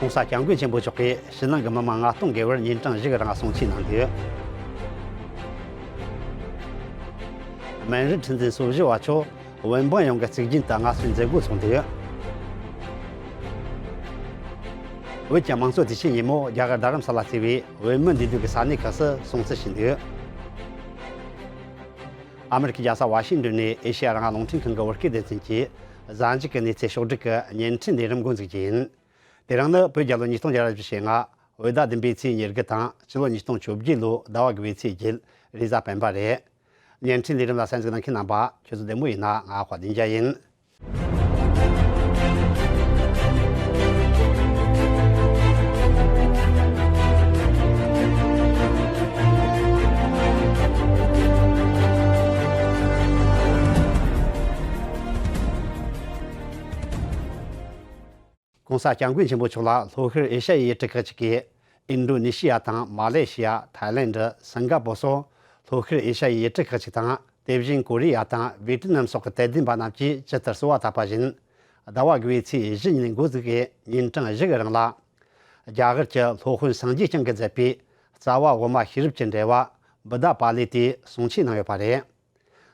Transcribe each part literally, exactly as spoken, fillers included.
༸གོང་ས་༸སྐྱབས་མགོན་ཆེན་པོ་མཆོག་གིས་ཕྱི་ནང་གི་མི་དམངས་མངའ་སྟོང་དགེ་བར་ཉིན་གྲངས་བཞི་གི་རིང་གསུང་ཆོས་གནང་འདུག། སྨན་རི་ཁྲི་འཛིན་སོ་བཞི་བ་མཆོག་བོད་འབངས་ཡོངས་ཀྱི་གཙུག་རྒྱན་དུ་མངའ་གསོལ་མཛད་སྒོ་ཚོགས་འདུག། བོད་ཀྱི་དམངས་གཙོ་དུས་ཆེན་ཉིན་མོ་རྒྱ་གར་རྡ་རམ་ས་ལ་གཙོས་པའི་བོད་མི་འདུས་སྡོད་ཀྱི་ས་གནས་ཁག་སུ་སྲུང་བརྩི་བྱས་འདུག། ཨ་མེ་རི་ཁའི་རྒྱལ་ས་ཝ་ཤིང་ཏོན་ནས་ཨེ་ཤེ་ཡ་རང་དབང་རླུང་འཕྲིན་ཁང་གི་བོད་སྐད་སྡེ་ཚན་གྱིས་གཟའ་མཇུག་གི་གནས་ཚུལ་ཕྱོགས་བསྒྲིགས་ཀྱི་བརྙན་འཕྲིན་ལས་རིམ་འགོ་འཛུགས་རྒྱུ་ཡིན། དེ་རིང་ནི་བོད་རྒྱལ་ལོ་ཉིས་སྟོང་བརྒྱ་ར་བཞི་བཅུ་ཞེ་ལྔ། བོད་ཟླ་བདུན་པའི་ཚེས་ཉེར་དགུ་དང་། ཕྱི་ལོ་ཉིས་སྟོང་བཅོ་བརྒྱད་ལོའི་ཟླ་བ་དགུ་པའི་ཚེས་བརྒྱད། རེས་གཟའ་སྤེན་པ་རེད། བརྙན་འཕྲིན་ལས་རིམ་ལ་གསན་གཟིགས་གནང་མཁན་རྣམ་པ་ཁྱོད་ཚོ་བདེ་མོ་ཡིན་ན། ང་དཔལ་ལྡན་རྒྱལ་ཡིན། ༸གོང་ས་༸སྐྱབས་མགོན་ཆེན་པོ་མཆོག་ལ་ལྷོ་ཤར་ཨེ་ཤ་ཡའི་ཡུལ་གྲུ་ཁག་ཅིག་གི་ཨིན་ཌོ་ནེ་ཤི་ཡ་དང་མ་ལེ་ཤི་ཡ། ཐའི་ལེན་ཌི། སིང་ག་པོར་སོགས་ལྷོ་ཤར་ཨེ་ཤ་ཡའི་ཡུལ་གྲུ་ཁག་ཅིག་དང་། དེ་བཞིན་ཀོ་རི་ཡ་དང་ཝེ་ཏི་ནམ་སོགས་ཀྱི་དད་ལྡན་པ་རྣམས་ཀྱིས་ཇི་ལྟར་གསོལ་བ་བཏབ་པ་བཞིན། ཟླ་བ་དགུ་པའི་ཚེས་བཞི་ཉིན་འགོ་འཛུགས་ཀྱིས་ཉིན་གྲངས་བཞི་གི་རིང་ལ། རྒྱ་གར་གྱི་སློབ་དཔོན་སངས་རྒྱས་བསྐྱངས་ཀྱིས་མཛད་པའི་རྩ་བ་དབུ་མ་ཤེས་རབ་ཀྱི་འགྲེལ་པ་བུདྡྷ་པཱ་ལི་ཏའི་གསུང་ཆོས་གནང་ཡོད་པ་རེད།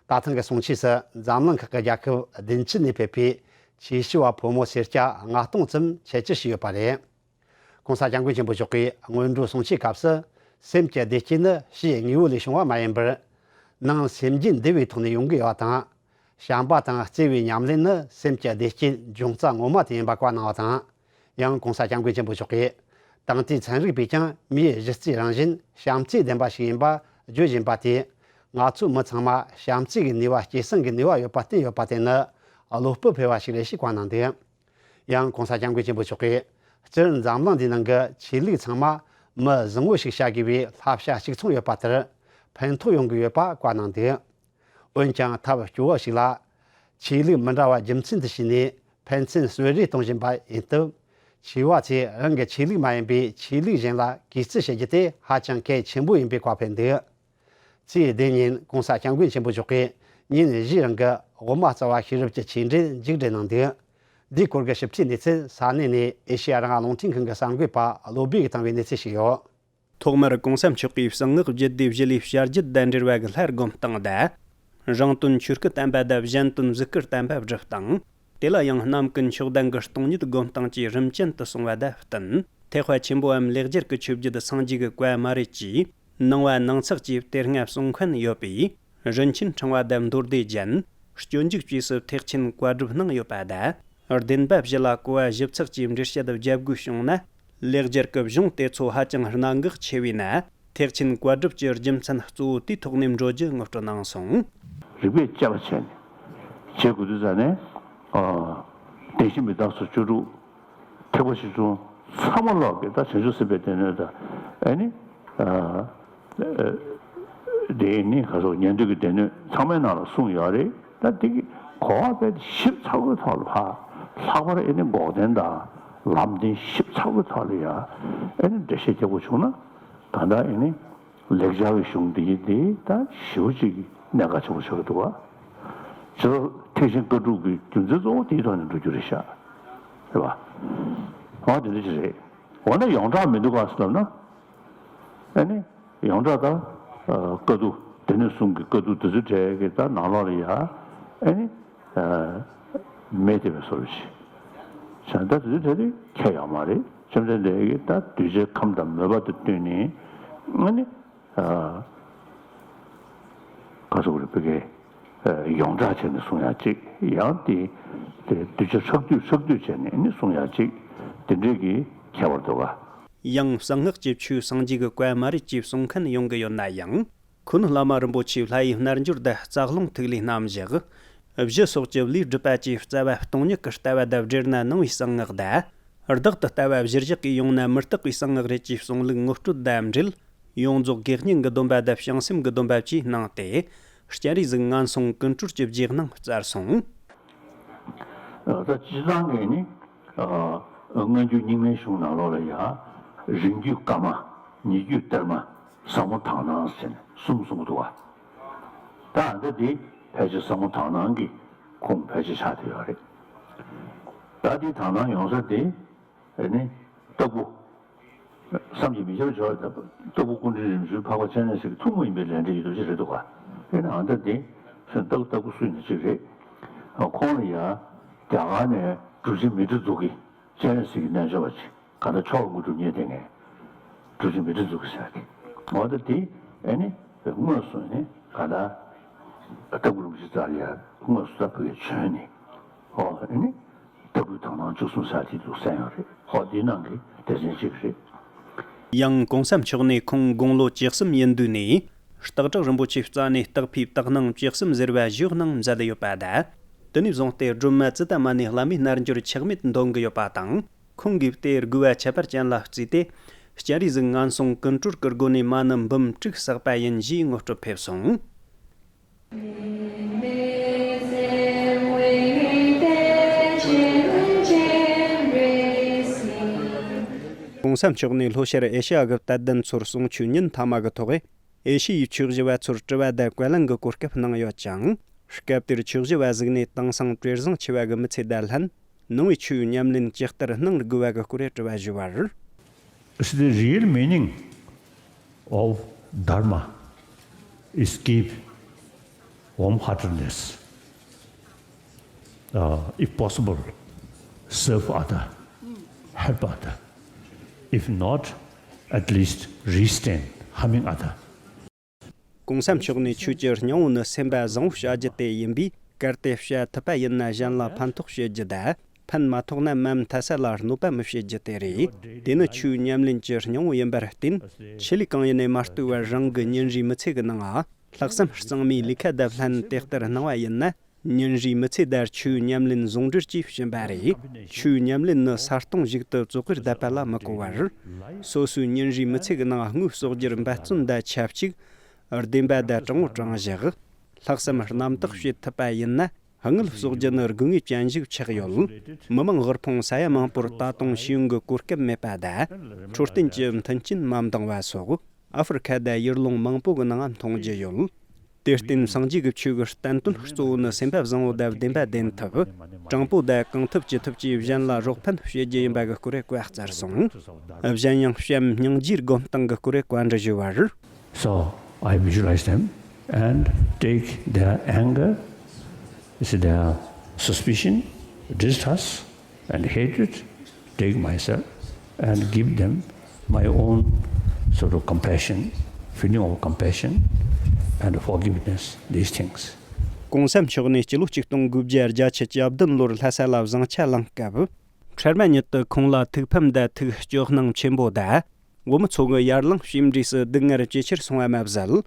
ད་ཐེངས་ཀྱི་གསུང་ཆོས་སུ་འཛམ་གླིང་ཁག་གི་རྒྱལ་ཁབ་བདུན་ཅུ་ནས་ཕེབས་པའི་ཆོས་ཞུ་བ་ཕོ་མོ་སེར་སྐྱ་ལྔ་སྟོང་ཙམ་ཆེད་བཅར་བྱས་ཡོད་པ་རེད། ༸གོང་ས་༸སྐྱབས་མགོན་ཆེན་པོ་མཆོག་གིས་སྔོན་འགྲོའི་གསུང་ཆོས་སྐབས་སུ། སེམས་ཀྱི་བདེ་སྐྱིད་ནི་ཕྱིའི་དངོས་པོ་ལས་བྱུང་བ་མ་ཡིན་པར། ནང་སེམས་རྒྱུད་བདེ་བའི་ཐོག་ནས་ཡོང་གི་ཡོད་པ་དང་། བྱམས་པ་དང་བརྩེ་བའི་ཉམས་ལེན་ནི་སེམས་ཀྱི་བདེ་སྐྱིད་འབྱུང་རྩ་ངོ་མ་དེ་ཡིན་པ་བཀའ་གནང་བ་དང་། ཡང་༸གོང་ས་༸སྐྱབས་མགོན་ཆེན་པོ་མཆོག་གིས། དེང་དུས་ཚན་རིག་པས་ཀྱང་མིའི་གཞི་རྩའི་རང་བཞིན་བྱམས་བརྩེ་ལྡན་པ་ཞིག་ཡིན་པ་བརྗོད་བཞིན་པ་དེས། ང་ཚོ་མི་ཚང་མ་བྱམས་བརྩེ་གི་ནུས་པ། སྐྱེད་སྲིང་གི་ནུས་པ་ཡོད་པ་བསྟན་ཡོད་པ་དེ་ནི་བློ་སྤོབས་འཕེར་བ་ཞིག་རེད་ཞེས་བཀའ་གནང་འདུག། ཡང་༸གོང་ས་༸སྐྱབས་མགོན་ཆེན་པོ་མཆོག་གིས། སྤྱིར་འཛམ་གླིང་འདིའི་ནང་གི་ཆོས་ལུགས་ཚང་མ་མི་བཟང་བོ་ཞིག་བྱ་དགོས་པའི་བསླབ་བྱ་གཅིག་མཚུངས་ཡོད་པ་ལྟར་ཕན་ཐོགས་ཡོང་གི་ཡོད་པ་བཀའ་གནང་འདུག། འོན་ཀྱང་ཐབས་སྐྱོ་བོ་ཞིག་ལ། ཆོས་ལུགས་མི་འདྲ་བ་རྒྱུ་མཚན་དུ་བྱས་ནས་ཕན་ཚུན་གསོད་རེས་གཏོང་བཞིན་པ་ཡིན་སྟབས། ཆོས་པ་ཚོས་རང་གི་ཆོས་ལུགས་མ་ཡིན་པའི་ཆོས་ལུགས་གཞན་ལ་གུས་བརྩི་བྱེད་རྒྱུ་དེ་ཧ་ཅང་གལ་ཆེན་པོ་ཡིན་པའི་བཀའ་ཕེབས་འདུག། ཚེས་བདུན་ཉིན་༸གོང་ས་༸སྐྱབས་མགོན་ཆེན་པོ་མཆོག་གིས་ཉིན་བཞིའི་རིང་གི་དབུ་མ་རྩ་བ་ཤེས་རབ་ཀྱི་ཆོས་འབྲེལ་མཇུག་སྒྲིལ་གནང་འདུག། འདིའི་སྐོར་གྱི་ཞིབ་ཕྲའི་གནས་ཚུལ་ས་གནས་ནས་ཨེ་ཤེ་ཡ་རང་དབང་རླུང་འཕྲིན་ཁང་གི་གསར་འགོད་པ་བློ་སྦེ་གིས་བཏང་བའི་གནས་ཚུལ་ཞིག་ཡོད། ཐོག་མར་༸གོང་ས་མཆོག་གིས་གསང་སྔགས་རྒྱུད་སྡེ་བཞི་ལས་བྱ་རྒྱུད་དང་འབྲེལ་བ་གི་ལྷ་སྒོམ་སྟངས་དང་། རང་དོན་ཆོས་སྐུ་བསྟན་པ་དང་གཞན་དོན་གཟུགས་སྐུར་བསྟན་པ་སྒྲུབ་སྟངས། དེ་ལ་ཡང་རྣམ་ཀུན་མཆོག་ལྡན་གྱི་སྟོང་ཉིད་སྒོམ་སྟངས་ཀྱིས་རིམ་ཅན་དུ་གསུངས་པ་དང་བསྟུན། ཐེག་པ་ཆེན་པོའམ་ལེགས་སྦྱར་གྱི་ཆོས་བརྒྱུད་སངས་རྒྱས་ཀྱི་བཀའ་མ་རེད་ཅེས་ནང་པ་ནང་ཚགས་ཀྱིས་དེ་སྔ་གསུང་མཁན་ཡོད་པས། རིན་ཆེན་ཕྲེང་བ་དང་མདོ་སྡེ་རྒྱན། སྤྱོད་འཇུག་བཅས་སུ་ཐེག་ཆེན་བཀའ་སྒྲུབ་གནང་ཡོད་པ་དང་། བདེན་པ་བཞི་ལ་གོ་བ་ཞིབ་ཚགས་ཀྱིས་འགྲེལ་བཤད་བརྒྱབ་དགོས་བྱུང་ན། ལེགས་སྦྱར་གྱི་གཞུང་དེ་ཚོ་ཧ་ཅང་གནད་འགག་ཆེ་བས་ན། ཐེག་ཆེན་བཀའ་སྒྲུབ་ཀྱི་རྒྱུ་མཚན་གཙོ་བོ་དེའི་ཐོག་ནས་འགྲོ་རྒྱུ་ངོ་སྤྲོད་གནང་སོང་། རིགས་པས་དཔྱད་པ་བྱས་ནས་བྱེད་དགོས་དུས་ཙ་ནས། ཨ། བདེན་བཞི་མི་རྟག་སོགས་བཅུ་དྲུག། ཐེག་པ་ཆེ་ཆུང་ཚང་མ་ལོག་གི་ད་བྱང་ཆུབ་སེམས་དཔའི་སྡེ་སྣོད་དང་། ཨ་ནི། ཨ། དེ་ནི་ག་སོགས་ཉན་ཐོས་ཀྱི་སྡེ་སྣོད་ཚང་མའི་ནང་ལ་གསུངས་ཡོད་རེད། ད་དེ་གི་གོ་བ་དཔེ་ཞིབ་ཚགས་པོའི་ཐོག་ལ་ཕ། ལྷག་པར་ཨ་ནི་འགོག་བདེན་དང་ལམ་བདེན་ཞིབ་ཚགས་པོའི་ཐོག་ལ་ཡ། ཨ་ནི་འགྲེལ་བཤད་རྒྱག་དགོས་བྱུང་ན། ད་ལྟ་ཨ་ནི་ལེགས་སྦྱར་གྱི་གཞུང་འདི་འདི་ད་ཞེ་པོ་ཅིག་གནད་འགག་ཆེན་པོ་ཆགས་ཀྱི་འདུག་བ། ཇི་ལྟར་ཐེག་ཆེན་བཀའ་སྒྲུབ་ཀྱི་རྒྱུ་མཚན་གཙོ་བོ་དེའི་ཐོག་ནས་འགྲོ་རྒྱུ་རེད་ཤག། རེད་བ། འོ་དེ་འདྲ་ཅིག་རེད། འོ་ན་ཡོངས་གྲགས་མི་འདུག་ག་ཟེར་ལབ་ན། ཨ་ནི་ཡོངས་གྲགས་ད་ཨ་བཀའ་བསྡུ་སྡེ་སྣོད་གསུམ་གྱི་བཀའ་བསྡུ་དེ་ཚོའི་གྲས་ཀྱི་ད་ནང་ལོགས་ལ་ཡ། ཨ་ནི་ཨ་མེད་དེ་བས་སོར་ཅིག་བྱས་ད་དེ་ཚོའི་གྲས་དེ་ཁྱད་ཡོད་མ་རེད། བཅོམ་ལྡན་འདས་ཀྱིས་ད་གདུལ་བྱའི་ཁམས་དང་མོས་པ་དང་བསྟུན་ནས། ཨ་ནི། ཨ། ག་སོགས་རིག་པའི་གི། ཨ། ཡོངས་གྲགས་བྱས་ནས་གསུང་ཡག་གཅིག། ཡང་དེ་དེ་གདུལ་བྱ་ཧྲག་བསྡུས་ཧྲག་བསྡུས་བྱས་ནས་ནི་གསུང་ཡག་གཅིག། དེ་འདྲའི་གི་ཁྱད་པར་འདུག་ག། ཡང་གསང་སྔགས་ཀྱི་ཆོས་སངས་རྒྱས་ཀྱི་བཀའ་མ་རེད་ཅེས་གསུང་མཁན་ཡོང་གི་ཡོད་ན་ཡང་། འཁོན་བླ་མ་རིན་པོ་ཆེའི་ལྷ་ཡི་རྣལ་འབྱོར་དང་རྩ་རླུང་ཐིག་ལེའི་རྣམ་གཞག། བཞི་སོགས་ཀྱི་ལས་སྒྲུབ་པ་བཅས་རྩ་བ་སྟོང་ཉིད་ཀྱི་ལྟ་བ་དང་སྦྲེལ་ན་ནང་པའི་གསང་སྔགས་དང་། བདག་ཏུ་ལྟ་བ་གཞིར་བཞག་གིས་ཡོང་ན་མི་རྟག་པའི་གསང་སྔགས་རེད་ཅེས་གསུང་ལུགས་ངོ་སྤྲོད་དང་འབྲེལ། ཡོངས་རྫོགས་དགེ་བསྙེན་གྱི་སྡོམ་པ་དང་བྱང་སེམས་ཀྱི་སྡོམ་པ་བཅས་གནང་སྟེ། སྤྱན་རས་གཟིགས་ངན་སོང་ཀུན་སྤྲུལ་གྱི་རྗེས་གནང་སྩལ་སོང་། ད་སྤྱིར་བཏང་གི་ནི། ཨ། སྔ་འགྱུར་རྙིང་མའི་གཞུང་ནང་ལོགས་ལ་ཡང་། རིང་བརྒྱུད་བཀའ་མ། ཉེ་བརྒྱུད་གཏེར་མ། ཟབ་མོ་དག་སྣང་ཟེར་ནས་གསུམ་གསུངས་འདུག་བ། ད་ཨ་ད་འདི་ཕལ་ཆེར་ཟབ་མོ་དག་སྣང་གི་ཁུངས་ཕལ་ཆེར་ཆགས་བསྡད་ཡོད་རེད། ད་འདི་དག་སྣང་ཡོང་ས་དེ། ཨ་ནི། ལྟ་བུ། བསམ་གྱིས་མི་ཁྱབ་འབྱོར་བ་དང་ལྟ་བུ་སྐུ་ཕྲེང་རིམ་བྱོན་འཕགས་པ་སྤྱན་རས་གཟིགས་ཀྱི་ཐུན་མོང་ཡིན་པའི་ལས་འབྲས་ཀྱི་སྟོབས་ཤིག་རེད་འདུག་ག་ཨེ་ནི་ཨ་མདའ་འདི་སོན་ལྟ་བུ་ལྟ་བུ་སུ་ཡིན་ན་གཅིག་རེད། ཁོང་ལ་ཡང་རྒྱ་གར་ནས་གྲུབ་ཆེན་མཻ་ཏྲི་གཙུག་གི་སྤྱན་རས་གཟིགས་ཀྱི་རྣལ་འབྱོར་བ་ཅིག་ག་ད་ཕྱོགས་ལ་དངོས་གྲུབ་བརྙེས་བསྡད་མཁན་གྲུབ་ཆེན་མཻ་ཏྲི་གཙུག་གི་ཟེར་གི། འོ་ད་དེ་ཨེ་ནི་དངོས་སུ་ནི་ག་ད་ལྟ་བུ་རིན་པོ་ཆེ་རྩ་ལ་ཡ་དངོས་སུ་ད་བོད་ཡ་བྱོན་ནས་འོ་ཨེ་ནི། ལྟ་བུའི་དག་སྣང་བཅུ་གསུམ་ཟེར་དེ་འདུག་གསན་ཡོད་རེད། ཧོ་འདིའི་ནང་གི་སྡེ་ཚན་གཅིག་རེད། ཡང་གོང་ས་མཆོག་ནས་ཁོང་དགུང་ལོ་བཅུ་གསུམ་ཡིན་དུས་ནས་སྟག་བྲག་རིན་པོ་ཆེ་རྩ་ནས་སྟག་ཕུའི་དག་སྣང་བཅུ་གསུམ་ཟེར་བ་བཞེངས་གནང་མཛད་ཡོད་པ་དང་། དེ་ནས་བཟུང་སྟེ་སྒྲོལ་མ་ཙི་ཏ་མ་ནས་བླ་མའི་རྣལ་འབྱོར་ཆག་མེད་འདོན་གི་ཡོད་པ་དང་། ཁོང་གིས་དེར་དགོས་པ་ཁྱད་པར་ཅན་ལ་བརྩིས་ཏེ། སྤྱན་རས་གཟིགས་ངན་སོང་ཀུན་གྲོལ་གྱི་སྒོ་ནས་མ་ཎི་འབུམ་དྲུག་བསགས་པ་ཡིན་ཞེས་ངོ་སྤྲོད་ཕེབས་སོང་། གོང་ས་མཆོག་ནས་ལྷོ་ཤར་ཨེ་ཤ་ཡ་གི་དད་ལྡན་ཚོར་གསུང་ཆོས་ཉིན་མཐའ་མ་གི་ཐོག་ཨེ་ཤི་ཡའི་ཆོས་ཞུ་བ་ཚོར་དྲི་བ་དང་བཀའ་ལན་གྱི་གོ་སྐབས་གནང་ཡོད་ཅིང་། སྐབས་དེར་ཆོས་ཞུ་བ་ཟིག་ནས་དེང་སང་བྲེལ་བཟང་ཆེ་བ་གི་མི་ཚེ་དང་ལྷན་ནང་པའི་ཆོས་ཉམས་ལེན་ཇི་ལྟར་གནང་དགོས་པ་གི་སྐོར་དྲི་བ་ཞུས་པར། It's the real meaning of dharma is give warm heartedness. Uh, if possible, serve other, help other. If not, at least restrain harming other. གོང་ས་མཆོག་ནས་ཆོས་ཀྱི་སྙིང་པོ་ནི་སེམས་པ་བཟང་བོ་བྱ་རྒྱུ་དེ་ཡིན་པས། གལ་ཏེ་བྱ་ཐུབ་པ་ཡིན་ན་གཞན་ལ་ཕན་ཐོགས་བྱེད་རྒྱུ་དང་། ཕན་མ་ཐོགས་ན་མ་མཐའ་ས་ལ་གནོད་པ་མི་བྱེད་རྒྱུ་དེ་རེད། དེ་ནི་ཆོས་ཉམས་ལེན་གྱི་སྙིང་པོ་ཡིན་པར་བརྟེན། ཆེད་ལས་གང་ཡིན་ནས་མ་ལྟོས་པར་རང་གི་ཉིན་རེའི་མི་ཚེ་གི་ནང་ལྷག་བསམ་གཙང་མའི་ལས་ཀ་དང་ལྷན་དེ་ལྟར་གནང་བ་ཡིན་ན། ཉིན་རེའི་མི་ཚེ་དར་ཆོས་ཉམས་ལེན་ཟུང་འབྲེལ་གྱིས་ཕྱིན་པ་རེད། ཆོས་ཉམས་ལེན་ནི་ས་སྟོང་ཞིག་ཏུ་བཙོག་གེར་བསྡད་པ་ལ་མི་གོ་བར། སོ་སོའི་ཉིན་རེའི་མི་ཚེ་གི་ནང་དངུལ་གསོག་རྒྱུར་འབད་བརྩོན་དང་ཆབས་ཅིག་བདེན་པ་དང་དྲང་བོ་དྲང་བཞག་ལྷག་བསམ་རྣམ་དག་བྱེད་ཐུབ་པ་ཡིན་ན། དངུལ་གསོག་རྒྱུ་ནི་དགོས་ངེས་ཅན་ཞིག་ཆགས་ཡོད། མི་མང་དབུལ་ཕོངས་ས་ཡ་མང་པོར་ད་དུང་ཤེས་ཡོན་གྱི་གོ་སྐབས་མེད་པ་དང་། འཕྲོད་བསྟེན་གྱི་མཐུན་རྐྱེན་མ་འདང་བ་སོགས། ཨ་ཧྥེ་རི་ཁ་དང་ཡུལ་ལུང་མང་པོ་གི་ནང་མཐོང་རྒྱུ་ཡོད། དེར་བརྟེན་སངས་རྒྱས་ཀྱི་ཆོས་ཀྱི་བསྟན་དོན་གཙོ་བོ་ནི་སེམས་པ་བཟང་བོ་དང་བདེན་པ་བདེན་ཐུབ། དྲང་པོ་དང་གང་ཐུབ་ཅི་ཐུབ་ཀྱིས་གཞན་ལ་རོགས་ཕན་བྱེད་རྒྱུ་ཡིན་པ་གི་སྐོར་བཀའ་སྩལ་སོང་། གཞན་ཡང་བྱམས་སྙིང་རྗེའི་སྒོམ་སྟངས་ཀྱི་སྐོར་བཀའ་འདྲི་ཞུས་པར། So I visualize them and take their anger, is their suspicion, distrust, and hatred, take myself and give them my own sort of compassion, feeling of compassion and forgiveness, these things. གོང་ས་མཆོག་ནས་སྤྱི་ལོ་ཆིག་སྟོང་དགུ་བརྒྱ་བརྒྱད་ཅུ་གྱ་བདུན་ལོར་ལྷ་ས་ལ་བཟང་ཆ་བླངས་སྐབས། འཕྲལ་མ་ཉིད་དུ་ཁོང་ལ་ཐུགས་ཕམ་དང་ཐུགས་སྐྱོ་སྣང་ཆེན་པོ་དང་། བུ་མོ་ཚོ་གི་ཡར་ལངས་ཞིབ་འབྲས་སུ་སྡུག་བསྔལ་ཇེ་ཆེར་སོང་བ་མ་ཟད།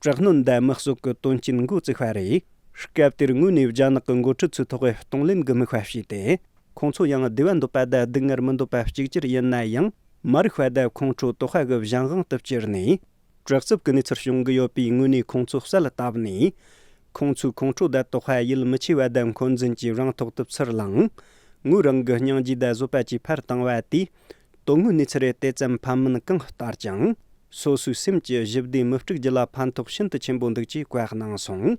དྲག་གནོན་དང་མི་གསོད་ཀྱི་དོན་རྐྱེན་འགོ་བཙུགས་པ་རེད། སྐབས་དེར་དངོས་ནས་རྒྱ་ནག་གི་འགོ་ཁྲིད་ཚོའི་ཐོག་གཏོང་ལེན་གྱི་དམིགས་པ་བྱས་ཏེ། ཁོང་ཚོ་ཡང་བདེ་བ་འདོད་པ་དང་སྡུག་བསྔལ་མི་འདོད་པ་གཅིག་གྱུར་ཡིན་ན་ཡང་། མ་རིག་པ་དང་ཁོང་ཁྲོ་དོགས་པ་གི་གཞན་དབང་དུ་གྱུར་ནས། དྲག་རྩུབ་ཀྱི་གནས་ཚུལ་བྱུང་གི་ཡོད་པས་དངོས་གནས་ཁོང་ཚོ་གསལ་ལ་བཏབ་ནས། ཁོང་ཚོའི་ཁོང་ཁྲོ་དང་དོགས་པ་ཡིད་མི་ཆེས་པ་དང་འཁོན་འཛིན་གྱིས་རང་ཐོག་ཏུ་ཚུར་བླངས། ངོས་རང་གི་སྙིང་རྗེ་དང་བཟོད་པ་བཅས་འཕར་བཏང་བ་དེས། དོན་དངོས་གནས་ཚུལ་རེ་དེ་ཙམ་ཕམ་མིན་གང་ལྟར་ཀྱང་། སོ་སོའི་སེམས་ཀྱི་ཞི་བདེ་མི་སྤྲུག་རྒྱུ་ལ་ཕན་ཐོགས་ཤིན་ཏུ་ཆེན་པོ་འདུག་ཅེས་བཀའ་གནང་སོང་།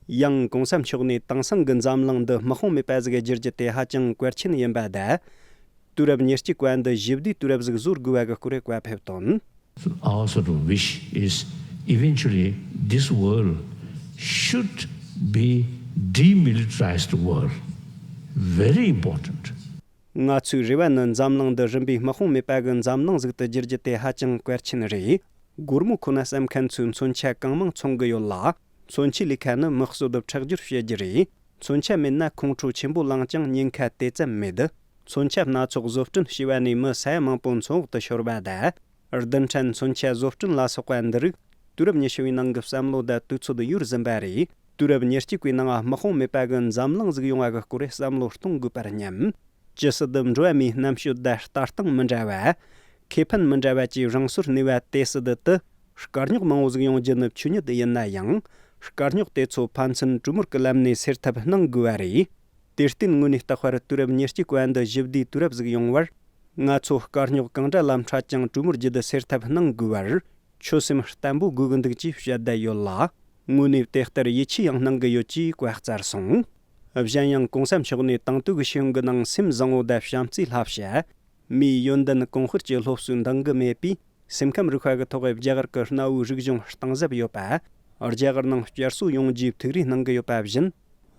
ཡང་གོང་ས་མཆོག་ནས་དེང་སང་གི་འཛམ་གླིང་འདི་དམག་དཔུང་མེད་པ་ཟིག་བསྒྱུར་རྒྱུ་དེ་ཧ་ཅང་གལ་ཆེན་ཡིན་པ་དང་། དུས་རབས་ཉེར་གཅིག་པ་འདི་ཞི་བདེའི་དུས་རབས་ཟིག་བཟོ་དགོས་པ་གི་སྐོར་བཀའ་ཕེབས་དོན། Our sort of wish is eventually this world should be demilitarized world. Very important. ང་ཚོའི་རེ་བ་ནི་འཛམ་གླིང་འདི་རིམ་པས་དམག་དཔུང་མེད་པ་གི་འཛམ་གླིང་ཟིག་ཏུ་བསྒྱུར་རྒྱུ་དེ་ཧ་ཅང་གལ་ཆེན་རེད། སྒོར་མོ་ཁོ་ན་བསམ་མཁན་ཚོས་མཚོན་ཆ་གང་མང་འཚོང་གི་ཡོད་ལ། མཚོན་ཆའི་ལས་ཀ་ནི་དམག་གསོད་དུ་ཁྲག་སྦྱོར་བྱེད་རྒྱུ་རེད། མཚོན་ཆ་མེད་ན་ཁོང་ཁྲོ་ཆེན་པོ་ལངས་ཀྱང་ཉེན་ཁ་དེ་ཙམ་མེད། མཚོན་ཆ་སྣ་ཚོགས་བཟོ་སྐྲུན་བྱས་པ་ནས་མི་ས་ཡ་མང་པོ་མཚོ་འོག་ཏུ་ཤོར་བ་དང་། རྡུལ་ཕྲན་མཚོན་ཆ་བཟོ་སྐྲུན་ལ་སོགས་པ་འདི་རིགས་དུས་རབས་ཉི་ཤུ་བའི་ནང་གི་བསམ་བློ་དང་དུས་ཚོད་ཡོལ་ཟིན་པ་རེད། དུས་རབས་ཉེར་གཅིག་པའི་ནང་དམག་དཔུང་མེད་པ་གི་འཛམ་གླིང་ཟིག་ཡོང་བ་གི་སྐོར་བསམ་བློ་གཏོང་དགོས་པར་སྙམ། ཇི་སྲིད་དུ་འགྲོ་བ་མིའི་རྣམ་དཔྱོད་དང་ལྟ་སྟངས་མི་འདྲ་བ། ཁེ་ཕན་མི་འདྲ་བ་བཅས་རང་སོར་གནས་པ་དེ་སྲིད་དུ། དཀའ་རྙོག་མང་བོ་ཟིག་ཡོང་རྒྱུ་ནི་ཆོས་ཉིད་ཡིན་ན་ཡང་། དཀའ་རྙོག་དེ་ཚོ་ཕན་ཚུན་གྲོས་མོལ་གྱི་ལམ་ནས་སེལ་ཐབས་གནང་དགོས་པ་རེད། དེར་བརྟེན་དངོས་གནས་རྟག་པར་དུས་རབས་ཉེར་གཅིག་པ་འདི་ཞི་བདེའི་དུས་རབས་ཟིག་ཡོང་བར། ང་ཚོ་དཀའ་རྙོག་གང་འདྲ་ལ་འཕྲད་ཀྱང་གྲོས་མོལ་བརྒྱུད་དུ་སེལ་ཐབས་གནང་དགོས་པར། ཆོད་སེམས་བརྟན་པོ་དགོས་ཀྱི་འདུག་ཅེས་བཤད་བསྡད་ཡོད་ལ། དངོས་གནས་དེ་ལྟར་ཡིད་ཆེས་ཡང་གནང་གི་ཡོད་ཅེས་བཀའ་སྩལ་སོང་། གཞན་ཡང་གོང་ས་མཆོག་ནས་དེང་དུས་ཀྱི་ཤེས་ཡོན་གྱི་ནང་སེམས་བཟང་བོ་དང་བྱམས་བརྩེའི་བསླབ་བྱ། མིའི་ཡོན་ཏན་གོང་སྤེལ་གྱི་སློབ་གསོས་འདང་གི་མེད་པས། སེམས་ཁམས་རིག་པ་གི་ཐོག་རྒྱ་གར་གྱི་གནའ་བོའི་རིག་གཞུང་གཏིང་ཟབ་ཡོད་པ། རྒྱ་གར་ནང་བསྐྱར་གསོ་ཡོང་རྒྱུའི་ཐུགས་རེ་གནང་གི་ཡོད་པ་བཞིན།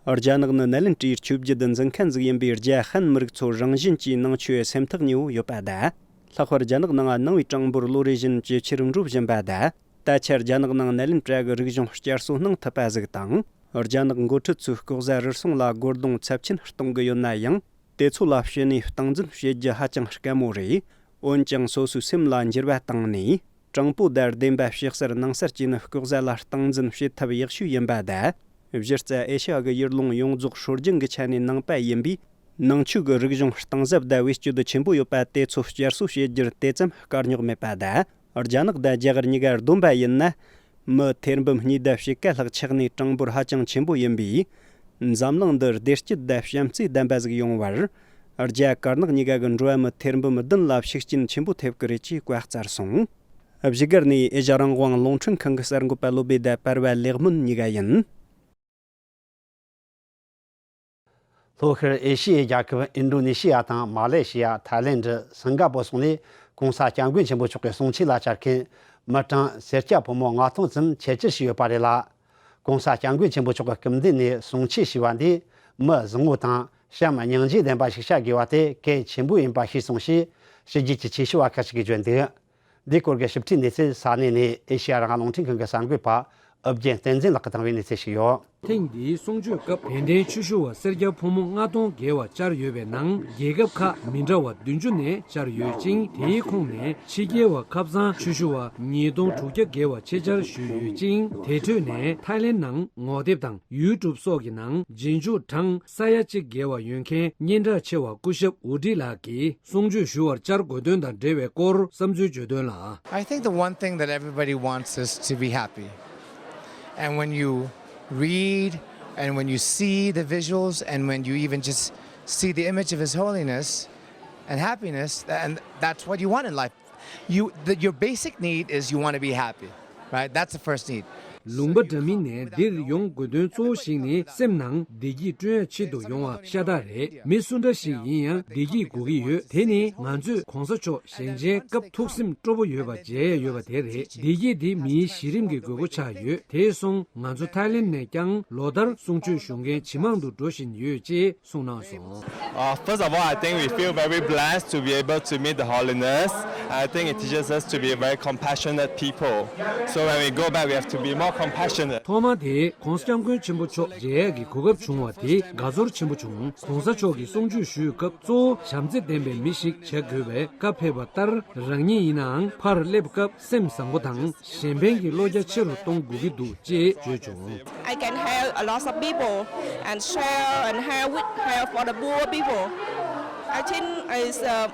རྒྱ་ནག་ནི་ནཱ་ལེནྡྲའི་ཆོས་བརྒྱུད་འཛིན་མཁན་ཟིག་ཡིན་པས། རྒྱ་ཧན་མི་རིགས་ཚོ་རང་བཞིན་གྱིས་ནང་ཆོས་སེམས་ཐག་ཉེ་བོ་ཡོད་པ་དང་། ལྷག་པར་རྒྱ་ནག་ནང་ནང་པའི་གྲངས་འབོར་ལོ་རེ་བཞིན་ཇེ་ཆེར་འགྲོ་བཞིན་པ་དང་། ད་ཆ་རྒྱ་ནག་ནང་ནཱ་ལེནྡྲ་གི་རིག་གཞུང་བསྐྱར་གསོ་གནང་ཐུབ་པ་ཟིག་དང་། རྒྱ་ནག་འགོ་ཁྲིད་ཚོས་ལྐོག་ཟ་རུལ་སུངས་ལ་རྒོལ་རྡུང་ཚབས་ཆེན་གཏོང་གི་ཡོད་ན་ཡང་། དེ་ཚོ་ལ་ཕྱི་ནས་སྟངས་འཛིན་བྱེད་རྒྱུ་ཧ་ཅང་དཀའ་མོ་རེད། འོན་ཀྱང་སོ་སོའི་སེམས་ལ་འགྱུར་བ་བཏང་ནས། དྲང་པོ་དང་བདེན་པ་ཕྱི་གསལ་ནང་གསལ་གྱིས་ནི་ལྐོག་ཟ་ལ་སྟངས་འཛིན་བྱེད་ཐབས་ཡག་ཤོས་ཡིན་པ་དང་། གཞི་རྩ་ཨེ་ཤ་ཡ་གི་ཡུལ་ལུང་ཡོངས་རྫོགས་སྲོལ་རྒྱུན་གྱི་ཆ་ནས་ནང་པ་ཡིན་པས། ནང་ཆོས་ཀྱི་རིག་གཞུང་གཏིང་ཟབ་དང་བེད་སྤྱོད་ཆེན་པོ་ཡོད་པ་དེ་ཚོ་བསྐྱར་གསོ་བྱེད་རྒྱུར་དེ་ཙམ་དཀའ་རྙོག་མེད་པ་དང་། རྒྱ་ནག་དང་རྒྱ་གར་གཉིས་ཀ་བསྡོམས་པ་ཡིན་ན། མི་ཐེར་འབུམ་གཉིས་དང་ཕྱེད་ཀ་ལྷག་ཆགས་ནས་གྲངས་འབོར་ཧ་ཅང་ཆེན་པོ་ཡིན་པས། འཛམ་གླིང་འདི་བདེ་སྐྱིད་དང་བྱམས་བརྩེ་ལྡན་པ་ཟིག་ཡོང་བར། རྒྱ་དཀར་ནག་གཉིས་ཀ་གི་འགྲོ་བ་མི་ཐེར་འབུམ་བདུན་ལ་ཤུགས་རྐྱེན་ཆེན་པོ་ཐེབས་ཀྱི་རེད་ཅེས་བཀའ་སྩལ་སོང་། བཞུགས་སྒར་ནས་ཨེ་ཤ་རང་དབང་རླུང་འཕྲིན་ཁང་གི་གསར་འགོད་པ་བློ་བྷེ་དང་པར་བ་ལེགས་སྨོན་གཉིས་ཀ་ཡིན། ལྷོ་ཤར་ཨེ་ཤི་ཡའི་རྒྱལ་ཁབ་ཨིན་ཌོ་ནེ་ཤི་ཡ་དང་མ་ལེ་ཤི་ཡ། ཐའི་ལེན་ཌི། སིང་ག་པོར་སོགས་ནས་༸གོང་ས་༸སྐྱབས་མགོན་ཆེན་པོ་མཆོག་གི་གསུང་ཆོས་ལ་བཅར་མཁན་མི་གྲངས་སེར་སྐྱ་ཕོ་མོ་ལྔ་སྟོང་ཙམ་ཆེད་བཅར་བྱས་ཡོད་པ་རེད་ལ། ༸གོང་ས་༸སྐྱབས་མགོན་ཆེན་པོ་མཆོག་གི་སྐུ་མདུན་ནས་གསུང་ཆོས་ཞུས་པ་འདིས་མི་བཟང་བོ་དང་བྱམས་སྙིང་རྗེ་ལྡན་པ་ཞིག་བྱ་དགོས་པ་དེ་གལ་ཆེན་པོ་ཡིན་པ་ཤེས་སོང་ཞེས་ཕྱི་རྒྱལ་གྱི་ཆོས་ཞུ་བ་ཁག་ཅིག་གིས་བརྗོད་འདུག། འདིའི་སྐོར་གྱི་ཞིབ་ཕྲའི་གནས་ཚུལ་ས་གནས་ནས་ཨེ་ཤེ་ཡ་རང་དབང་རླུང་འཕྲིན་ཁང་གི་གསར་འགོད་པ་ཨུ་རྒྱན་བསྟན་འཛིན་ལགས་ཀྱིས་བཏང་བའི་གནས་ཚུལ་ཞིག་ཡོད། ཐེངས་འདིའི་གསུང་ཆོས་སྐབས་དད་ལྡན་ཆོས་ཞུ་བ་སེར་སྐྱ་ཕོ་མོ་ལྔ་སྟོང་བརྒལ་བ་བཅར་ཡོད་པའི་ནང་རྒྱལ་ཁབ་ཁག་མི་འདྲ་བ་བདུན་ཅུ་ནས་བཅར་ཡོད་ཅིང་། དེའི་ཁོངས་ནས་ཕྱི་རྒྱལ་བ་ཁབ་ཚང་ཆོས་ཞུ་བ་ཉིས་སྟོང་དྲུག་བརྒྱ་བརྒལ་བ་ཆེད་བཅར་ཞུས་ཡོད་ཅིང་། དེ་འཕྲོས་ནས་ཐའི་ལེན་ནང་ངོ་དེབ་དང་ཡུ་ཊུབ་སོགས་ཀྱི་ནང་རྗེས་འཇུག་གྲངས་ས་ཡ་གཅིག་བརྒལ་བ་ཡོད་མཁན་སྙན་གྲགས་ཆེ་བ་སྐུ་ཞབས་ཝུ་ཌི་ལགས་ཀྱིས་གསུང་ཆོས་ཞུ་བར་བཅར་དགོས་དོན་དང་འབྲེལ་བའི་སྐོར་བསམ་ཚུལ་བརྗོད་དོན་ལ། I think the one thing that everybody wants is to be happy. And when you read and when you see the visuals and when you even just see the image of His Holiness and happiness, and that's what you want in life. You, the, your basic need is you want to be happy, right? That's the first need. ལུང་པ་འདྲ་མིན་ནས་འདིར་ཡོང་དགོས་དོན་གཙོ་བོ་ཞིག་ནི་སེམས་ནང་བདེ་སྐྱིད་བསྐྲུན་ཡ་ཆེད་དུ་ཡོང་བ་ཤ་སྟག་རེད། མི་སུ་འདྲ་ཞིག་ཡིན་ཡང་བདེ་སྐྱིད་དགོས་ཀྱི་ཡོད། དེ་ནི་ང་ཚོས་༸གོང་ས་མཆོག་ཞལ་མཇལ་སྐབས་ཐུགས་སེམས་སྤྲོ་པོ་ཡོད་པ་མཇལ་ཡ་ཡོད་པ་དེ་རེད། བདེ་སྐྱིད་དེ་མིའི་གཞི་རིམ་གྱི་དགོས་མཁོ་ཆགས་ཡོད། དེ་སོང་ང་ཚོ་ཐའི་ལེན་ནས་ཀྱང་ལོ་ལྟར་གསུང་ཆོས་ཞུ་མཁན་ཇེ་མང་དུ་འགྲོ་བཞིན་ཡོད་ཅེས་གསུངས་གནང་སོང་། Uh, first of all, I think we feel very blessed to be able to meet the holiness. I think it teaches us to be very compassionate people. So when we go back, we have to be more compassionate. ཐོག་མ་དེ་༸གོང་ས་༸སྐྱབས་མགོན་ཆེན་པོ་མཆོག་མཇལ་ཡག་གི་གོ་སྐབས་བྱུང་བ་དེ་དགའ་ཚོར་ཆེན་པོ་བྱུང་། ༸གོང་ས་མཆོག་གིས་གསུང་ཆོས་ཞུས་སྐབས་གཙོ་བོ་བྱམས་བརྩེ་ལྡན་པའི་མི་ཞིག་བྱེད་དགོས་པའི་བཀའ་ཕེབས་པ་ལྟར། རང་ཉིད་ཡིན་ནའང་ཕར་སླེབས་སྐབས་སེམས་བཟང་པོ་དང་གཞན་ཕན་གྱི་བློ་རྒྱ་ཆེ་རུ་གཏོང་དགོས་ཀྱི་འདུག་ཅེས་བརྗོད་བྱུང་། I can help a lot of people and share and help with help for the poor people. I think is uh,